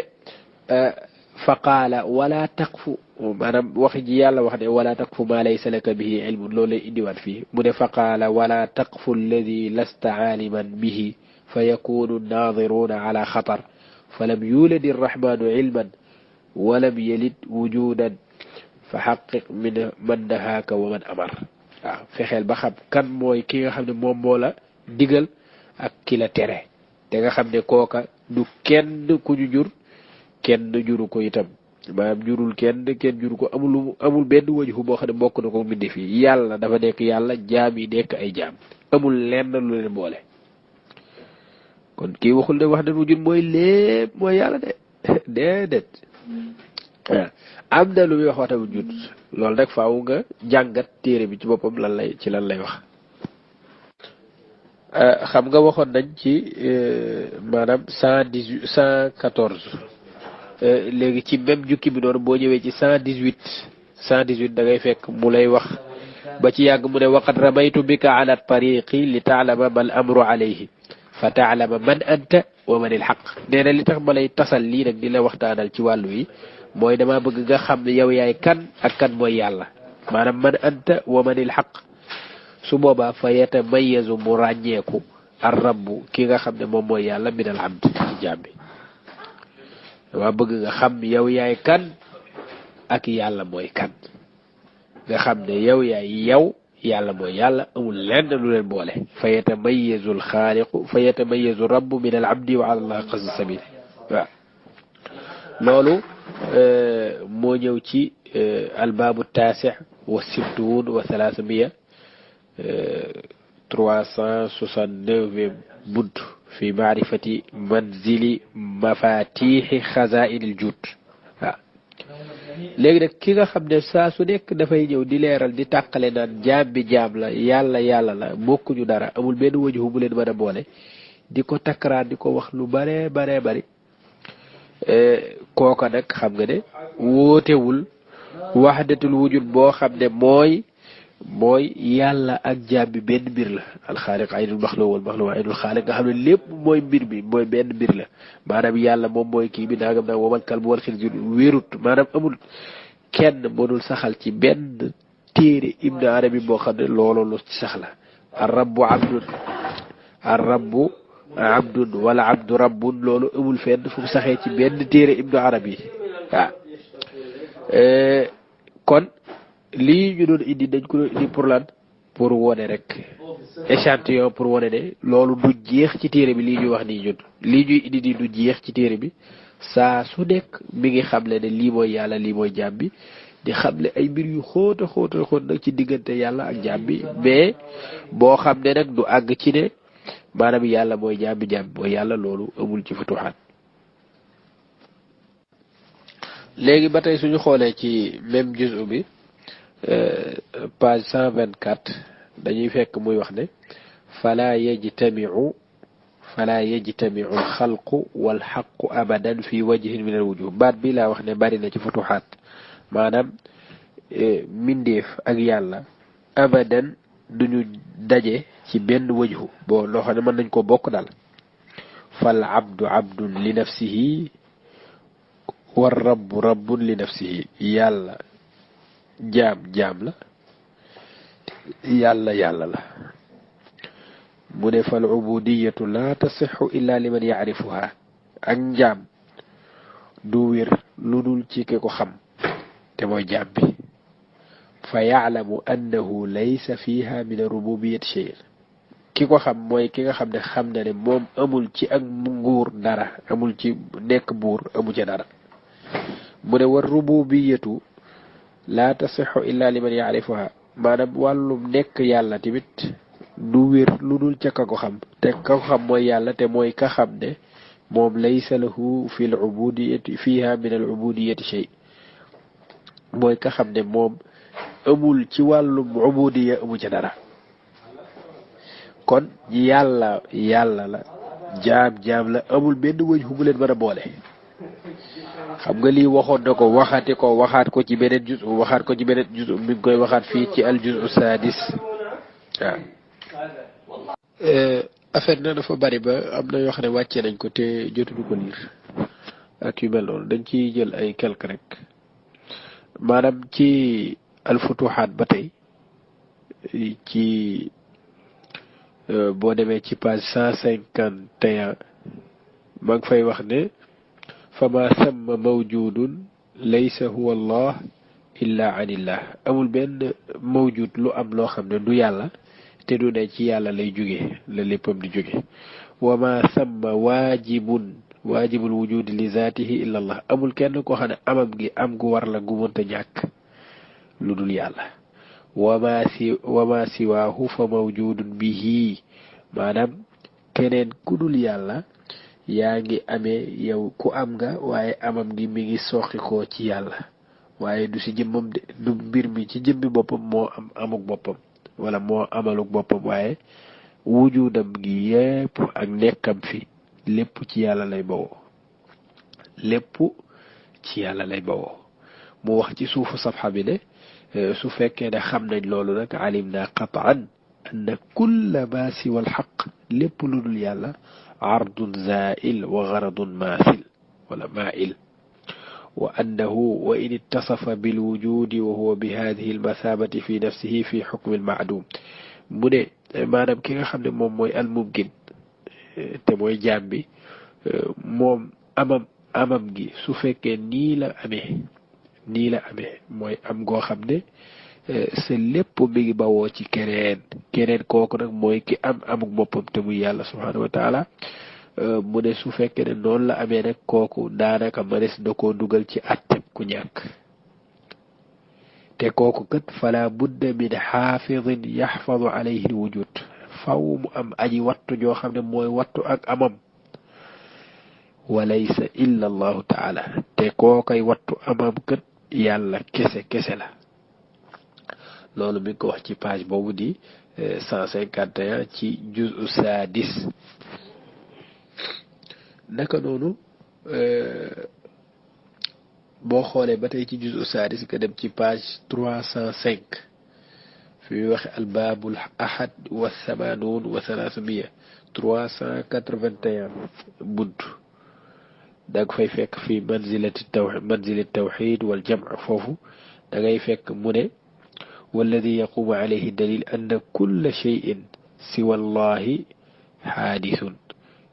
fa qaala wala taqfu maanaam wax ji yàlla wax ne wala taqfu ma laysa laka bihi ilmun loolu lay indiwaat fii mu ne fa qaala wala taqfu alladi lasta aaliman bihi fa yakunu naadiruna ala xatar fa lam yulad irrahmanu ilman walam yalid wujudan fa xaqiq min man nahaaka wa man amar waaw fexeel ba xam kan mooy ki nga xam ne moom moo la digal ak ki la tere te nga xam ne kooka du kenn ku ñu jur kenn juru ko itam maanaam jurul kenn juru ko amul benn wajhu boo xam ne bokk na ko mbinde fii yàlla dafa nekk yàlla jaam yi nekk ay jaam amul lenn lu leen boole kon kii waxul ne wax na wujud mooy lépp mooy yàlla de déedéet am na lu muy wax waxta wujud loolu rek faaw nga jàngat téere bi ci boppam lan lay wax xam nga waxoon nañ ci maanaam 114 léegi ci même jukki bi noonu boo ñëwee ci 118 da ngay fekk mu lay wax ba ci yàgg mu ne waqad ramaytu bika ala tariqi li taalama mal amru alayhi fa taalama man anta wa man il xaq nee na li tax ma lay tasal lii nag di la waxtaanal ci wàllu wi mooy dama bëgg nga xam ne yow yaay kan ak kan mooy yàlla maanaam man anta wa man il xaq su boobaa fa yatamayazu mu ràññeeku ar rabbu ki nga xam ne moom mooy yàlla min al abd ci jaam bi dama bëgg nga xam yow yaay kan ak yàlla mooy kan nga xam ne yow yaay yow yàlla mooy yàlla amul lenn lu leen boole fa yatamayazu al xaaliqu fa yatamayazu rabbu min al abdi wa ala allah qasd sabil waaw loolu moo ñëw ci albaabu taasix wa sittuun wa thalathamiya 369 bunt fi maarifati manzili mafatixi xazainil jut waaw léegi nag ki nga xam ne saa su nekk dafay ñëw di leeral di tàqale naan jaam bi jaam la yàlla la bokkuñu dara amul benn wajhu bu leen mën a boole di ko takkaraat di ko wax lu bare bari kooka nag xam nga ne wóotewul waxdatul wujud boo xam ne mooy yàlla ak jaam bi benn mbir la alxaaliq aynul maxluq wal maxluq aynul xaaliq nga xam ne lépp mooy mbir bi mooy benn mbir la maanaam yàlla moom mooy kii bi nangam nag wamal kalbu wal xinziir wérut maanaam amul kenn mënul saxal ci benn téere ibnu arabi boo xam ne loolu lu ci sax la ar rabbu abdun wala abdu rabbun loolu amul fenn fu mu saxee ci benn téere ibnu arabi waaw kon lii ñu doon indi dañ ko doon indi pour lan pour wone rek échantillon pour wone ne loolu du jeex ci téere bi lii ñuy wax nii ñun lii ñuy indi nii du jeex ci téere bi saa su nekk mi ngi xamle ne lii mooy yàlla lii mooy jaam bi di xamle ay mbir yu xóota nag ci diggante yàlla ak jaam bi mais boo xam ne nag du àgg ci ne maanaam yàlla mooy jaam bi mooy yàlla loolu amul ci futuxaat léegi ba tey suñu xoolee ci même juzu bi page 124 dañuy fekk muy wax ne fala fala yajtamiu alxalqu walxaqu abadan fi wajhin min alwujuh baat bi laa wax ne bari na ci futuxaat maanaam mindeef ak yàlla abadan duñu daje ci benn wajhu boo loo xam ne mën nañ ko bokk daal fal abdu abdun li nafsihi war rabbu rabbun li nafsihi yàlla jaam la yàlla la mu ne fal ubudiyatu la tasixu illa liman yacrifuha ak njaam du wér lu dul ci ki ko xam te mooy jaam bi fa yaclamu annahu laysa fiha min arububiyati shay ki ko xam mooy ki nga xam ne xam na ne moom amul ci ak nguur dara amul ci nekk buur amu ca dara mu ne war rububiyatu la tasixu illa liman yacrifuha maanaam wàllum nekk yàlla tamit du wér lu dul ca ka ko xam te ka ko xam mooy yàlla te mooy ka xam ne moom laysa lahu fi l ubudiyati fiha min al ubudiyati shay mooy ka xam ne moom amul ci wàllum ubudiya amu ca dara kon yàlla la jaam la amul benn wëj bu leen mën a boole xam nga lii waxoon na ko waxaat ko ci beneen juz mi ngi koy waxaat fii ci al juz sadis waaw affaire na dafa bari ba am na yoo xam ne wàccee nañ ko te jotuñu ko liir ak yu mel noonu dañ ciy jël ay quelque rek maanaam ci alfutuhaat ba tey ci boo demee ci page 151 maa ngi fay wax ne fama samma mawjudun laysa huwa allah illa anillah amul benn mawjud lu am loo xam ne du yàlla te du ne ci yàlla lay jóge la léppam di jóge wama samma waajibul wujudi li zaatihi illa allah amul kenn koo xam ne amam gi am gu war la gu mënta ñàkk lu dul yàlla wama siwaahu fa mawjudun bihi maanaam keneen ku dul yàlla yaa ngi amee yow ku am nga waaye amam gi mi ngi soxi ko ci yàlla waaye du si jëmmam de du mbir mi ci jëmmi boppam moo am amuk boppam wala moo amaluk boppam waaye wujudam gi yépp ak nekkam fi lépp ci yàlla lay bawoo mu wax ci suufu safxa bi ne su fekkee ne xam nañ loolu nag alim naa qataan anna kulla ma siwa alxaq lépp lu dul yàlla ardun zail wa garadun maasil wala mail wa annahu wa in ittasafa bilwujudi wa huwa bi hadihi almathabati fi nafsihi fi xukmi almaadum mu ne maanaam ki nga xam ne moom mooy almumkin te mooy jaam bi moom amam gi su fekkee nii la amee mooy am goo xam ne sa lépp mi ngi bawoo ci keneen kooku nag mooy ki am amuk boppam te muy yàlla subhanahu wa taala mu ne su fekkee ne noonu la amee nag kooku daanaka manes da koo dugal ci atteb ku ñàkk te kooku kat fala budda min xaafidin yaxfadu alayhi alwujud faw mu am aji wattu joo xam ne mooy wattu ak amam walaysa illa allahu taala te kookay wattu amam kat yàlla kese la loolu mi ngi ko wax ci page boobu di 151 ci juzu sadis naka noonu boo xoolee ba tey ci juzu sadis nga dem ci page 305 fi muy waxe albaabul ahad wa thamanuun wa thalathamiya 381 bunt da nga fay fekk fi manzilati tawxid wal jam foofu da ngay fekk mu ne walladi yaqumu alayhi dalil anna kulla cheyin siwa allahi xaadisun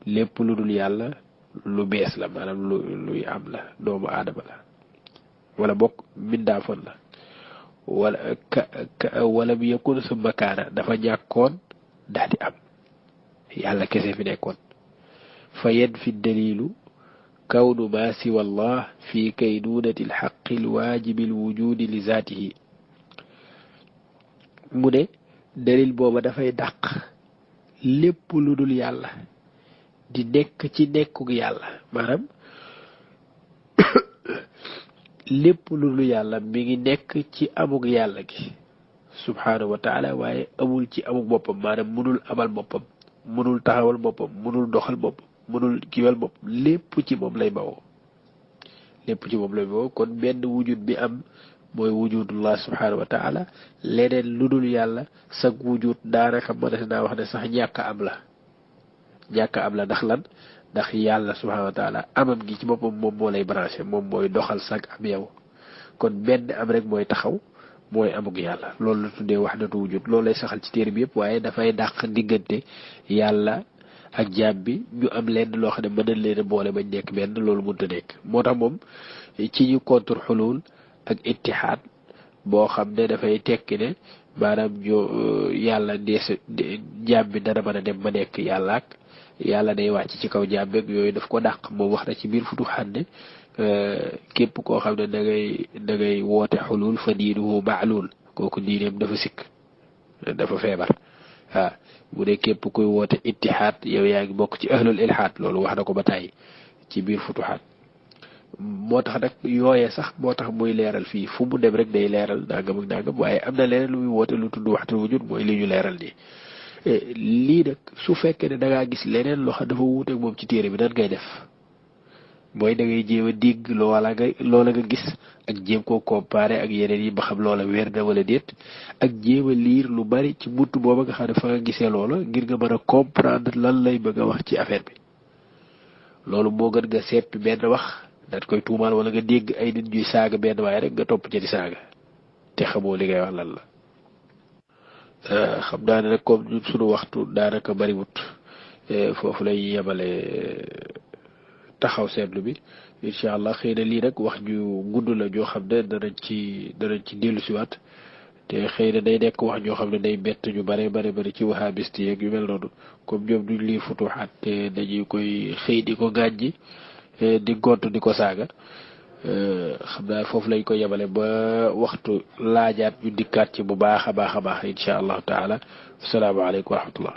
lépp lu dul yàlla lu bees la maanaam luy am la doomu aadama la wala bokk mbindaafoon la walam yakun summa kaana dafa ñàkkoon daal di am yàlla kese fi nekkoon fa yanfi dalilu kawnu ma siwa allah fi kaynunati alxaqi alwaajibi alwujudi li zaatihi mu ne dalil booba dafay dàq lépp lu dul yàlla di nekk ci nekkug yàlla maanaam lépp lu dul yàlla mi ngi nekk ci amug yàlla gi subhaanahu wa taala waaye amul ci amug boppam maanaam munul amal boppam mënul taxawal boppam mënul doxal boppam mënul kiwal boppam lépp ci moom lay bawoo lépp ci moom lay bawoo kon benn wujud bi am mooy wujudullah subhanahu wa taala leneen lu dul yàlla sag wujud daanaka mën naa wax ne sax ñàkk am la ndax lan ndax yàlla subhanahu wa taala amam gi ci boppam moom moo lay branché moom mooy doxal sag am yow kon benn am rek mooy taxaw mooy amug yàlla loolu la tuddee wahdatu wujud loolu lay saxal ci téere bi yëpp waaye dafay dàq diggante yàlla ak jaam bi ñu am lenn loo xam ne mën nañ leen a boole bañ nekk benn loolu mënut a nekk moo tax moom ci ñu contre xulul ak ittihaad boo xam ne dafay tekki ne maanaam ñu yàlla dees jaam bi dana mën a dem ba nekk yàlla ak yàlla day wàcc ci kaw jaam beeg yooyu daf ko dàq moom wax na ci biir Futuhaat ne képp koo xam ne da ngay woote xulul fa diinuhu ma'lul kooku diineem dafa sikk dafa feebar waaw bu dee képp kuy woote ittihaad yow yaa ngi bokk ci ahlul ilhaad loolu wax na ko ba tàyyi ci biir Futuhaat moo tax nag yooyee sax moo tax muy leeral fii fu mu dem rek day leeral nangam ak nangam waaye am na leneen lu muy woote lu tudd waxtu wujud mooy li ñu leeral nii lii nag su fekkee ne da ngaa gis leneen loo xam dafa wuuteeg moom ci téere bi nan ngay def mooy da ngay jéem a dégg loola nga gis ak jéem koo comparé ak yeneen yi ba xam loola wér na wala déet ak jéem a liir lu bari ci bunt booba nga xam ne fa nga gisee loola ngir nga mën a comprendre lan lay bëgg a wax ci affaire bi loolu moo gën nga seppi benn wax daat koy tuumaal wala nga dégg ay nit ñuy saaga benn waaye rek nga topp ci di saaga te xamoo li ngay wax lan la xam naa ne nag comme ñun suñu waxtu daanaka bariwut foofu lay yemale taxaw seetlu bi incha allah xëy na lii nag wax ju gudd la joo xam ne danañ ci dellu siwaat te xëy na day nekk wax joo xam ne day bett ñu bare bari ci wahabiste yeeg yu mel noonu comme ñoom duñ lii Futuhaat te dañuy koy xëy di ko gàjji di gont di ko saaga xam naa foofu lañ ko yemale ba waxtu laajaat ñu dikkaat ci bu baax a baax incha allahu taala asalaamaaleykum wa rahmatullah